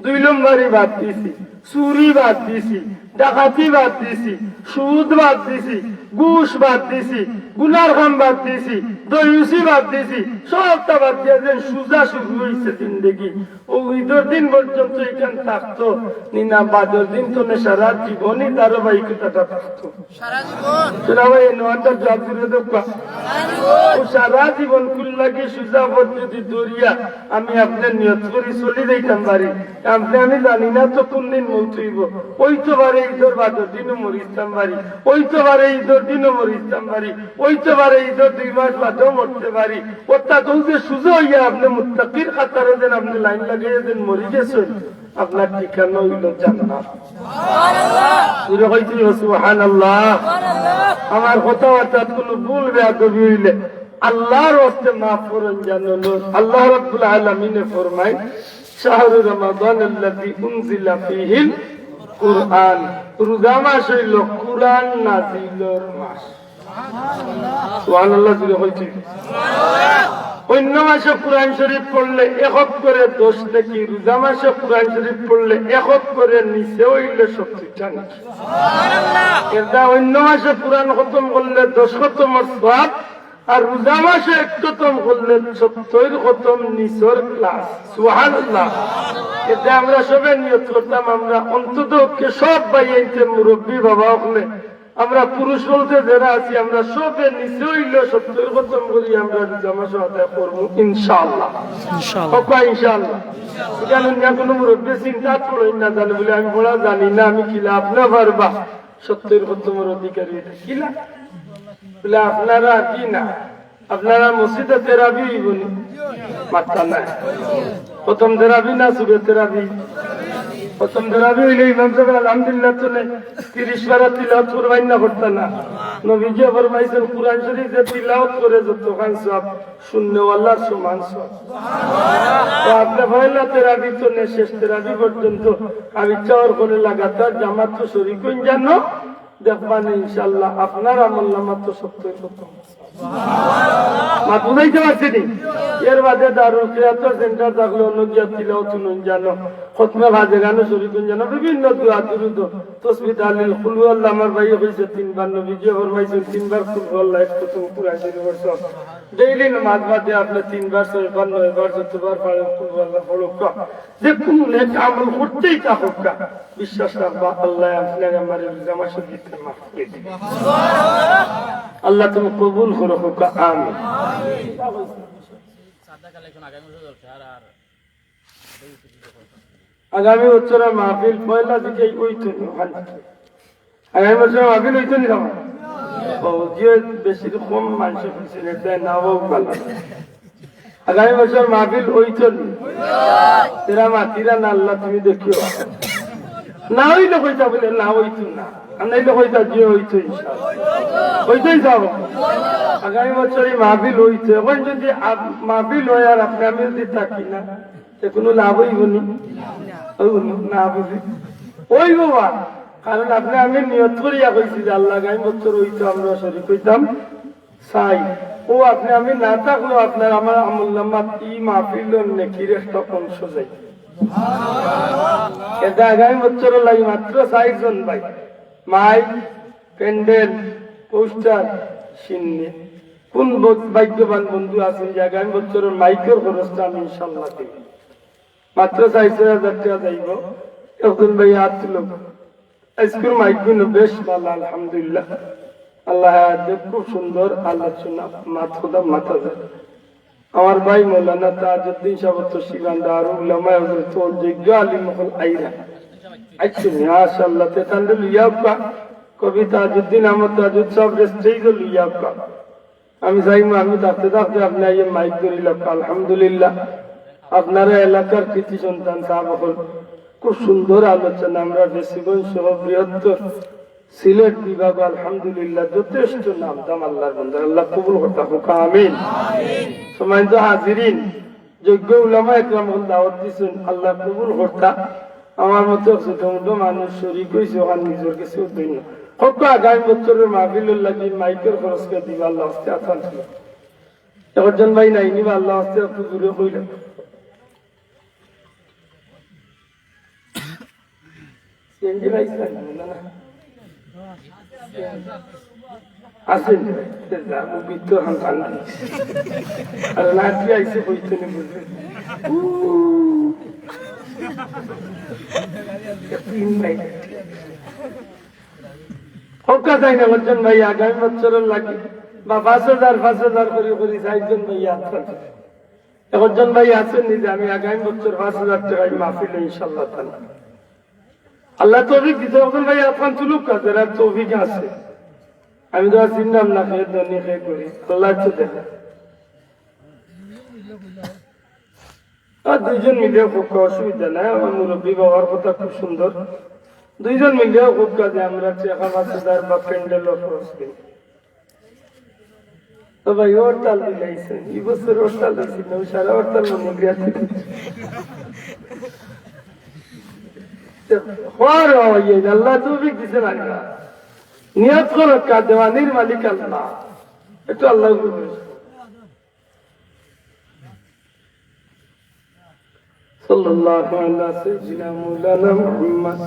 দুই নম্বরি বাদ দিছি, চুরি বাদ দিছি, ডাকাতি বাদ দিছি, সুদ বাদ দিছি, ঘুষ বাদ দিছি, গুনার কাম বাদ দিছি, দয়ুসি বাদ দিছি, সবটা বাদ দিয়া যেন সুজা শুরু অইছে জিন্দেগি।" ও ঈদর দিন পর্যন্ত ইখান থাকতো নি না, বাদর দিন তনে সারা জীবনই ধারাবাহিকতাটা থাকতো। সারা জীবন। তোরা ভাই, এই নোয়াটার জবাব দিলে তো পা-, ও সারা জীবন কুল লাগি সুজা পথ যদি দরিয়া আমি আপনে নিয়ত করি চলি যাইতাম পারি, আপনে আমি জানি না তো কোন দিন মৌত অইব। অইতো পারে ঈদর বাদর দিনও মরিতাম পারি, অইতে পারে ঈদর দিনও মরিতাম পারি, অইতে পারে ঈদর দুই মাস বাদেও মরতে পারি। অর্থাৎ অউ যে সুজা অইয়া আপনে মুত্তাকির কাতারো যেন আপনে লাইন লাগাইয়া যেন মরি গেছইন, আপনার ঠিকানা অইলো জান্নাত। জোরে কইতে অইবো সুবহানাল্লাহ। আমার কথাবার্তাত কুনু ভুল বেয়াদবি অইলে আল্লার ওয়াস্তে মাফ করইন জানো। আল্লাহ রাব্বুল আলামিনে ফরমাইন, "শাহরু রমাদানাল্লাযী উনজিলা ফীহিল কুরআন।" রোজা মাস অইলো কুরআন নাজিলর মাস। সুবহানাল্লাহ, জোরে কইতে অইবো। অইন্য মাসে কুরআন শরীফ পড়লে এক অক্ষরে দশ নেকি, রোজা মাসে কুরআন শরীফ পড়লে এক অক্ষরে নিচে অইলে সত্তইরটা নেকি। এরদায় অইন্য মাসে কুরআন খতম করলে দশ খতমর সওয়াব, আর রোজা মাসে এক খতম করলে সত্তইর খতম নিচর ক্লাস। সুবহানাল্লাহ। এরদায় আমরা সবে নিয়ত করতাম, আমরা অন্তত পক্ষে সব ভাইয়াইন্তে মুরব্বি বাবা অকলে আমরা পুরুষ বলতে যেরা আছি, আমরা সবে নিচে অইলে সত্তইর খতম করি আমরা রোজা মাসো আদায় করমু ইনশাআল্লাহ। ইনশাআল্লাহ। কউক্কা ইনশাআল্লাহ। ইখান অইন্য কুনু মুরব্বি চিন্তাত পড়ইন না জানে বুলে, "আমি পড়া জানি না, আমি কিলা?" আপনে পারবা, সত্তইর খতমর অধিকারী অইতা। কিলা? বুলে, "আপনারা কি না?" আপনারা মসজিদে তেরাবি অইবো নি? মাত্তা নাই। খতম তেরাবি না সুরে তেরাবি? খতম তেরাবি অইলে ইমাম সাবে আলহামদুলিল্লাহ থনে তিরিশ পারা তিলাওয়াত করবা না করতা না? নবীজিয়ে ফরমাইছইন, কুরআন শরীফ যে তিলাওয়াত করে যতখান সওয়াব, হুননেওয়ালার সমান সওয়াব। তো আপনে পয়লা তেরাবি থনে শেষ তেরাবি পর্যন্ত আমি চাওয়ার করে লাগাতার জামাতো শরিক অইন জানো, দেখবা নে ইনশাআল্লাহ আপনার আমলনামাত সত্তইর খতম। মাত বুঝাইতে পারছি নি? এর বাদে দারুল কিরাতর সেন্টার থাকলে অন্য গিয়া তিলাওয়াত হুনইন জানো, খতমে ফাজেগানো শরিক অইন জানো, বিভিন্ন দোয়া দুরুদ, তসবিহ, তাহলিল, কুলহু আল্লাহ আমার ভাইয়ে কইছে তিনবার, নবীজিয়ে ফরমাইছইন তিনবার কুলহু আল্লাহ, এক খতম কুরআন শরীফর সওয়াব। ডেইলি নামাজ বাদে আপনে তিনবার, ছয়বার, নয়বার, যতবার পারেন কুলহু আল্লাহ পড়উক্কা। যে কুনু নেক আমল করতেই থাকউক্কা, বিশ্বাস রাখবা আল্লায় আপনারে আমারে রোজা মাসর ভিতরে মাফ করি দিবা। আল্লাহ তুমি কবুল করো কউক্কা, আমিন। আগামী বছরর মাহফিল পয়লা দিকে অইতো নি, আগামী বছরর মাহফিল অইতো নি? ও, যে বেশি কম মানষে কইছে, এরদায় না অউক ভালা। আগামী বছর মাহফিল অইতো নি? এরা মাতিরা না, আল্লাহ তুমি দেখিও। না অইলে কইতা বুলে না অইতো না, আর নাইলে কইতা যে অইতো ইনশাআল্লাহ। অইতোউ যাও। আগামী বছর ই মাহফিল অইতো। অখন যুদি আ-, মাহফিল অয় আর আপনে আমি যুদি থাকি না, তে কুনু লাভ অইবো নি? অইবো না, না বুঝি। অইবো বা। কারণ আপনে আমি নিয়ত করিয়া কইছি যে আল্লাহ আগামী বছর অইতো আমরা শরিক অইতাম চাই। অউ আপনে আমি না থাকলেও আপনার আমার আমলনামাত ই মাহফিলর নেকির একটা অংশ যাইবো। এরদায় আগামী বছরর লাগি মাত্র চাইরজন ভাই, মাইক, প্যান্ডেল, পোস্টার, শিন্নি। কুন ব-, ভাগ্যবান বন্ধু আছইন যে আগামী বছরর মাইকর খরচটা আমি ইনশাআল্লাহ দিমু। মাত্র চাইর ছয় হাজার টেকা যাইবো। একজন ভাই আত তুলউক। আইজকুর মাইকগুইন বেশ ভালা, আলহামদুলিল্লাহ। আল্লায় হায়াত দেউক, খুব সুন্দর আলোচনা, মাত কথা মাতা যায়। আমার ভাই মৌলানা তাজউদ্দিন সাব তো শিবান দারুল উলামা হযরত যোগ্য আলিম অকল আইরা। আইচ্ছা, মাশাআল্লাহ, তে তানরে লইয়া আউক্কা। কবি তাজউদ্দিন আহমদ তাজউদ্দিন সাবরে স্টেজো লইয়া আউক্কা। আমি চাইমু, আমি থাকতে থাকতে আপনে আইয়া মাইক ধরিলা, আলহামদুলিল্লাহ। আপনারা এলাকার কৃতি সন্তান সাব অকল, খুব সুন্দর আলোচনা। আমরা বেশিগঞ্জ সহ বৃহত্তর সিলেট বিভাগ, আলহামদুলিল্লাহ, যথেষ্ট নাম দাম আল্লাহর বন্দা, আল্লাহ কবুল করতা কউক্কা, আমিন। সম্মানিত হাজিরিন, যোগ্য উলামা একরাম অকল দাওয়াত দিছইন, আল্লাহ কবুল করতা। আমার মতো ছোট মোটো মানুষ শরিক অইছে, অখান নিজর গেছে উদ্যোগ না। কউক্কা আগামী বছরর মাহফিলর লাগি মাইকর খরচ কে দিবা, আল্লাহ আস্তে আসান ছিল। একজন ভাই নাই নিবা, আল্লাহ আস্তে একটু জোরে কইলা। সিএনজি ভাই ছিল না, না, না। আছেন? তে যা, ও ভিতর হান টান। আর লাঠি আইছে কইতে নি বুঝলি? উ, তিন ভাই। কউক্কা চাই না, বলছেন ভাই, আগামী বছরর লাগি বা পাঁচ হাজার, পাঁচ হাজার করি করি চাইরজন ভাই আছেন। একজন ভাই আছেন নি যে আমি আগামী বছর পাঁচ হাজার টেকা এই মাহফিলো ইনশাআল্লাহ তাআলা। আল্লায় তৌফিক দিছে, অখন ভাই আপনার তুলুক কাছে, আর তৌফিক আছে। আমি তো আর চিনলাম না, কে ধনী, কে গরিব, আল্লায় তো দেখে। আর দুইজন মিলিয়া খুব অসুবিধা নাই, আমার মুরব্বী বাবার কথা খুব সুন্দর। দুইজন মিলিয়া খুব কাজে আমরা টেকা পাঁচ হাজার বা প্যান্ডেল খরচ করি। তো ভাই, হরতাল দিলাইছে, এই বছর হরতাল দিছি না, ওই সারা হরতাল মনে করি আছে। তো হওয়ার হওয়াই, আল্লায় তৌফিক দিছে না। নিয়ত করো, কা দেওয়ানির মালিক আল্লাহ, একটু আল্লাহ। صلى الله على سيدنا مولانا محمد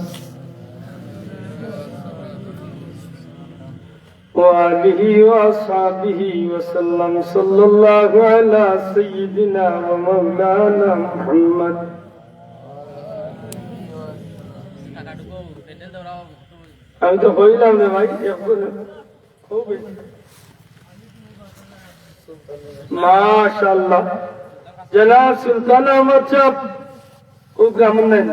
وآله وأصحابه وسلم. صلى الله على سيدنا ومولانا محمد. আমি তো কইলাম রে ভাই, একজন খুব। মাশাআল্লাহ। জনাব সুলতান আহমদ সাহেব, ও গ্রাম উন্নয়ন।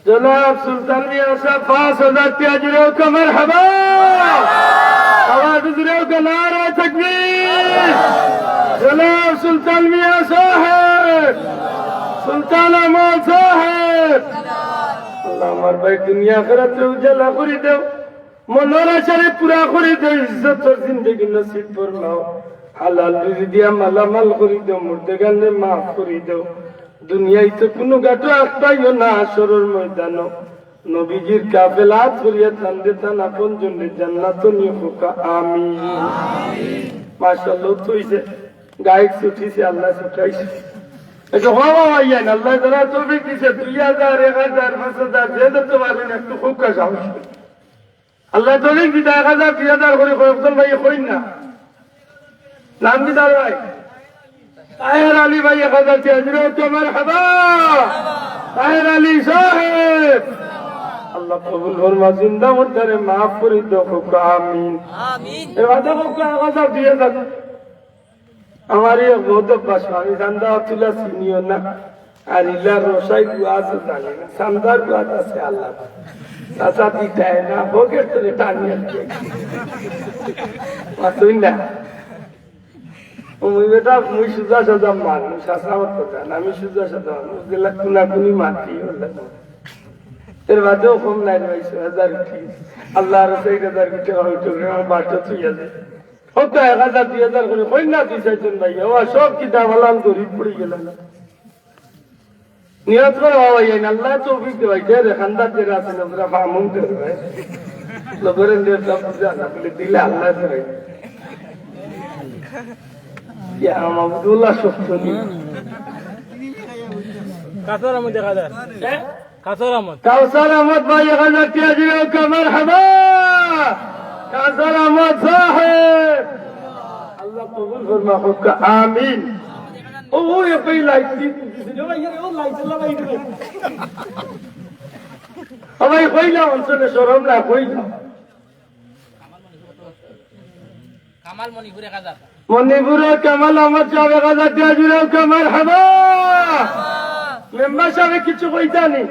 জনাব সুলতান মিয়া সাহেব, পাঁচ হাজার টিয়া, জোরে কও মারহাবা। আবার জোরে কও, নারায়ে তাকবীর। জনাব সুলতান মিয়া সাহেব, সুলতান আহমদ সাহেব। আল্লাহ, আমার ভাই দুনিয়া আখিরাতরে উজালা করি দেও। মনর আশারে পুরা করি দেও, ইজ্জতর জিন্দেগি নসিব ফরমাও। হালাল রুজি দিয়া মালামাল করি দেও, মুর্দেগানরে মাফ করি দেও। দুনিয়াইত কুনু ঘাটো আখতাইও না, হাশরর ময়দানো নবীজির কাফেলাত করিয়া তানরে তান আপনজনরে জান্নাতো নিও কউক্কা আমিন। মাশাআল্লাহ, তো অইছে, গায়ক ছুটিছে, আল্লায় ছুটাইছে। এটা হওয়া আইয়ান, আল্লায় যারা তৌফিক দিছে, দুই হাজার, এক হাজার, পাঁচ হাজার, যে যত পারইন, একটু কউক্কা সাহস করি। আল্লায় তৌফিক দিতা এক হাজার, দুই হাজার করি কয়েকজন ভাই কইন না। নাম কিতা ভাই? তাহের আলী ভাই এক হাজার টিয়া, জোরে কও মারহাবা। তাহের আলী সাহেব। আল্লাহ কবুল ফরমা, জিন্দা মুর্দারে মাফ করি দেও, কউক্কা আমিন। আমিন। এবার দেখো, কউক্কা এক হাজার, দুই হাজার। আমার এই বহুত অভ্যাস, আমি চান্দা তুলা চিনিও না। আর ইলা রসাই গুয়া আছে জানি না, চান্দার গুয়া আছে আল্লাহ। চাচা দিতায় না, বকের তোরে টানি আর কি। মাতুই না। ও মুই বেটা, মুই সুজা সাজা মানুষ, হাছা আমার কথা না, আমি সুজা সাজা মানুষ, যেলা কুনাকুনি মাতি, ওলা। এর বাদেও কম নাই রে ভাই, ছয় হাজার উঠি। আল্লাহ আর চার হাজার উঠে, হয়তো আমার বাড়িতে তুই আছে। হয়তো এক হাজার, দুই হাজার করি, কই না দুই চাইরজন ভাই, ও সব কিতা বালান গরিব পড়ি গেলাম। নিয়ত করো, বাবা, এই আল্লাহ তৌফিক দেওয়াই, যে রে খান্দার যে আছে না, ওরা ফামুন করে ভাই। লোকের এমনি একটা বুঝে আল্লাহ বলে দিলে আল্লাহ দেবে। ইয়া, মাহমুদুল্লাহ সত্য নি। কাছাড় মধ্যে দেখা যায়। হ্যাঁ? কাছাড় আহমদ। কাউসার আহমদ ভাই, এক হাজার টিয়া, জোরে কও মারহাবা। কাউসার আহমদ সাহেব। আল্লাহ কবুল ফরমা, কউক্কা আমিন। ও, ও, এ ভাই লাইট দি-, দিছে রে ভাই, ও লাইট লাগাই দিবে। ও ভাই, কইলাম, অঞ্চলে শরম না, কইলাম। কামাল মণিপুর এক হাজার। মণিপুরর কামাল আহমদ সাহেব এক হাজার টিয়া, জোরে কও মারহাবা। মেম্বার সাহেব কিছু কইতা নি?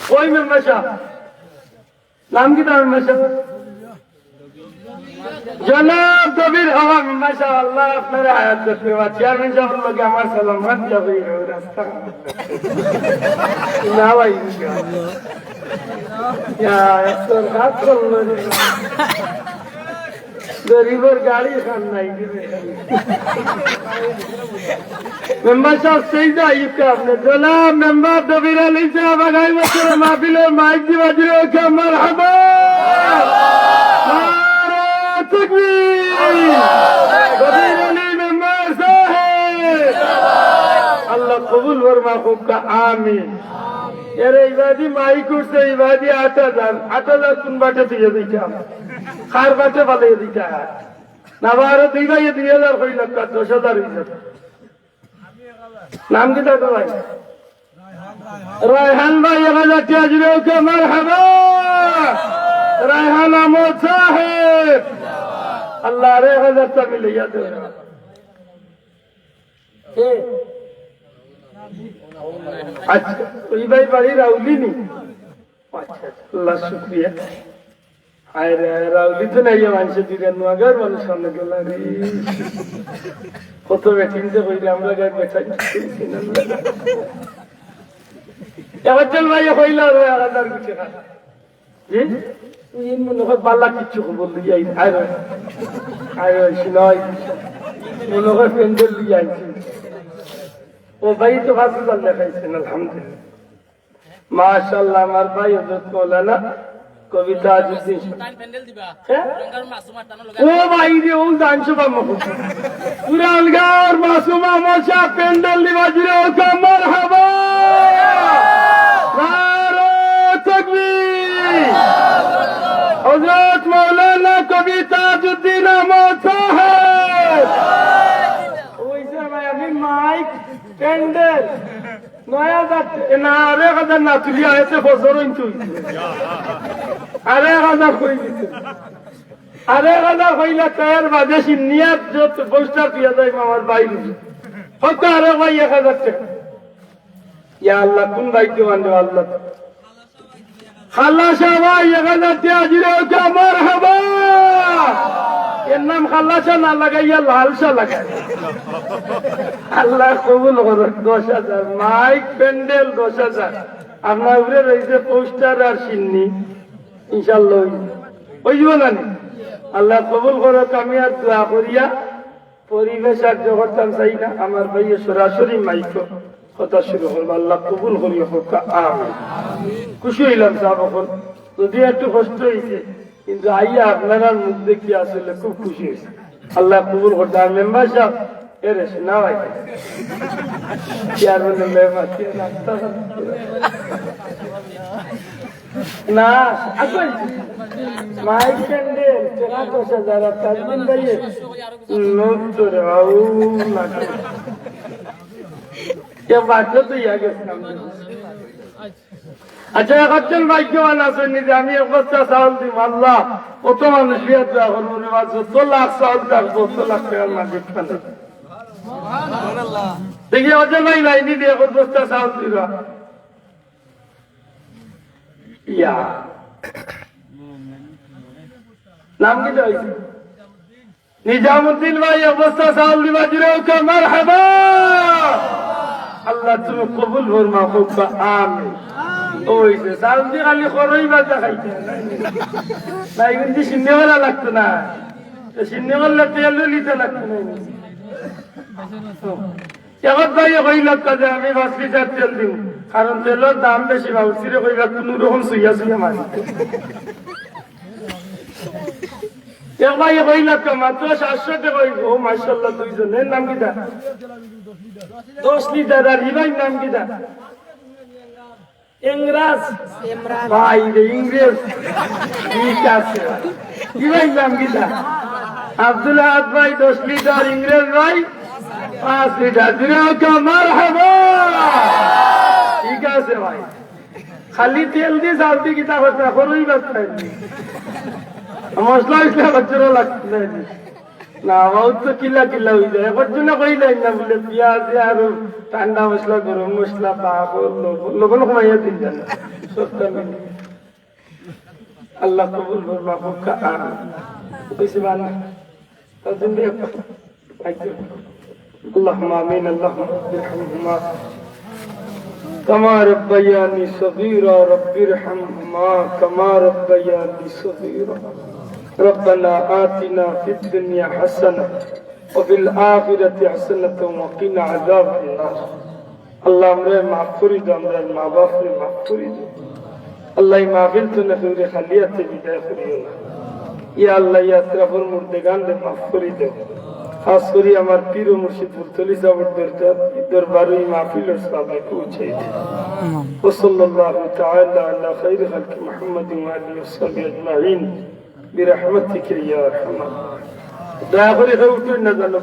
কই মেম্বার সাহেব? নাম কিতা মেম্বার সাহেব? জনাব দবির হক মেম্বার সাহেব, আল্লাহ আপনারে হায়াত রাখউক। চেয়ারম্যান সাহেবর লগে আমার সালাম, মাত যাবে এই রাস্তা। না ভাই, ইনশাআল্লাহ। ইয়া, এত রাত করলো রে। গরিবর গাড়ি খান নাই রে। মেম্বার সাহেব, সেই যে আইয়ুব কা আপনি। জনাব মেম্বার দবির আলী সাহেব, আগামী বছর মাহফিলে মাইক দিবা, জোরে কও মারহাবা। নারায়ে তাকবীর। দবির আলী মেম্বার সাহেব। আল্লাহ কবুল ফরমা, কউক্কা আমিন। এরে ইবাদি মাইক উঠছে, ইবাদি আট হাজার, আট হাজার কুন বাটে দিয়া দিতাম? কার বাটে ফালাই দিতাম? না বা আরো দুই ভাইয়ে দুই হাজার করি লাগবে, দশ হাজার অই যাবে। নাম কিতা তো ভাই? রায়হান ভাই, এক হাজার টিয়া, জোরে কও মারহাবা। রায়হান আহমদ সাহেব, আল্লাহ রে এক হাজার টা মিলাইয়া দেও। কে? আচ্ছা, ওই ভাই বাড়ি রাউলি নি? আচ্ছা, আল্লাহ শুক্রিয়া। আরে, রাউলি তো নাই, মানুষের দিকে নোয়াগার মানুষ সামনে গেল রে। কত বেটিং যে কইলে আমরা গায়ে বেটাই। এবার চল ভাই, কইলা রে, এক হাজার কোটি টাকা। জি? তুই মনে হয় বালা কিচ্ছু খবর লই আই, আরে, আরে, শোনাই। মনে হয় প্যান্ডেল লই আইছি। ও ভাই তো ফাঁসি জাল দেখাইছেন, আলহামদুলিল্লাহ। মাশাআল্লাহ, আমার ভাই হযরত মাওলানা কবি তাজউদ্দিন। হ্যাঁ? ও ভাই রে, ও জানছো বা মহব্বত। পুরানগাঁওর মাসুমা মশা প্যান্ডেল দিবা জুড়ে ওকে মারহাবা। নারে তাকবীর। হযরত মাওলানা কবি তাজউদ্দিন আহমদ সাহেব। ওই যে ভাই, আমি মাইক, প্যান্ডেল, নয় হাজার, এ না, আরো এক হাজার না তুলিয়া আইছে বছর হইন তুই। আরো এক হাজার কই দিছে। আরো এক হাজার কইলা তার বাদে সিন্নিয়াত যত পোস্টার দিয়া যায় আমার বাইরে। হয়তো আরো ভাই এক হাজার টাকা। ইয়া আল্লাহ, কোন ভাগ্যবান রে আল্লাহ। খালাসা ভাই, এক হাজার টাকা জুড়ে ওকে মারহাবা। এর নাম খালাসা না লাগাইয়া লালসা লাগাই। আল্লাহ কবুল করো, দশ হাজার, মাইক প্যান্ডেল দশ হাজার। আপনার উপরে রইছে পোস্টার আর সিন্নি। ইনশাআল্লাহ অইবো। অইবো না নি? আল্লাহ কবুল করো, আমি আর দোয়া করিয়া পরিবেশ আর জগৎ চাই না, আমার ভাইয়ে সরাসরি মাইকো কথা শুরু করবো। আল্লাহ কবুল করি হোক, আমিন। খুশি হইলাম সাব অকল, যদিও একটু কষ্ট হইছে, কিন্তু আইয়া আপনারার মুখ দেখি আসলে খুব খুশি হইছে। আল্লাহ কবুল করতে। আর মেম্বার সাব, এ রে, না ভাই, চেয়ারম্যান মেম্বার, চেয়ারম্যান, না, আসলে মাইক প্যান্ডেল, টেকা দশ হাজার, আর তাজউদ্দিন ভাইয়ে নব্বই রে, আউ লাগে। কে বাধ্য তো ইয়া গেছে। আচ্ছা, একজন ভাগ্যবান আছেন নি যে আমি এক বস্তা চাউল দিমু, আল্লাহ, কত মানুষ বিয়ার দোয়া করবো রে, বা যত লাখ চাউল থাকবো, তত লাখ টাকার মালিক পান। দেখি, অজয় ভাই লাইনি দিয়ে এক বস্তা চাউল দিবা। ইয়া। নাম কিতা অইছে? নিজামুদ্দিন ভাই, এক বস্তা চাউল দিবা জুড়ে ওকে মারহাবা। আল্লাহ তুমি কবুল ফরমা, কউক্কা আমিন। ওই যে চাউল দি খালি খরই বাজা খাইতে। না, এগুন দি সিন্নি করা লাগতো না। তো সিন্নি করলে তেলও নিতে লাগতো না। এবার ভাই কইলাম কাজে আমি পাঁচ লিটার তেল দিমু, কারণ তেলর দাম বেশি, বাবুর্চিরে কইবা কোনো রকম সুইয়া সুইয়া মারি। এক ভাই কইলাম মাত্র সাতশো টাকা অইবো। ও মাশাআল্লাহ, দুইজন। এর নাম কিতা? দশ লিটার। আর ই ভাইর নাম কিতা? ইংরাজ। ইমরান। ভাই রে, ইংরেজ। ঠিক আছে। ই ভাইর নাম কিতা? আব্দুল আহাদ ভাই দশ লিটার, ইংরেজ ভাই পাঁচ লিটার। জুড়ে ওকে মারহাবা। ঠিক আছে ভাই। খালি তেল দি চাউল দি কিতা করতে, খরই বাঁচতে। মশলা উশলা বাচ্চারা লাগতে। না, আমার তো কিলা কিলা হয়ে যায়। একবার জন্য কইলাই না বলে পিয়াজ আর ঠান্ডা মশলা, গরম মশলা, পাপড়, লবণ, লবণ কমাইয়া দিন জানো। সবটা মিলে। আল্লাহ কবুল করবা, পক্কা আমিন। বেশি বার না। তার জন্য একবার। اللهم آمين. اللهم رب ارحمهما كما ربياني صغيرا. رب ارحمهما كما ربياني صغيرا. ربنا آتنا في الدنيا حسنة وفي الآخرة حسنة وقنا عذاب النار. আল্লাহ, আমরারে মাফ করি দেও, আমরার মা বাপরে মাফ করি দেও। আল্লাহ, এই মাহফিল তো না কেউরে খালি হাতে বিদায় করিও না। ইয়া আল্লাহ, ইয়া আশরাফুল মুর্দেগানরে মাফ করি দেও। খাস করি আমার পীর ও মুর্শিদ ফুলতলি সাবর দরজা, দরবারো এই মাহফিলর সওয়াবে পৌঁছাই দেও। وصلى الله تعالى على خير خلق محمد وآله وصحبه أجمعين برحمتك يا أرحم الراحمين. দয়া করি কেউ উঠইন না জানো,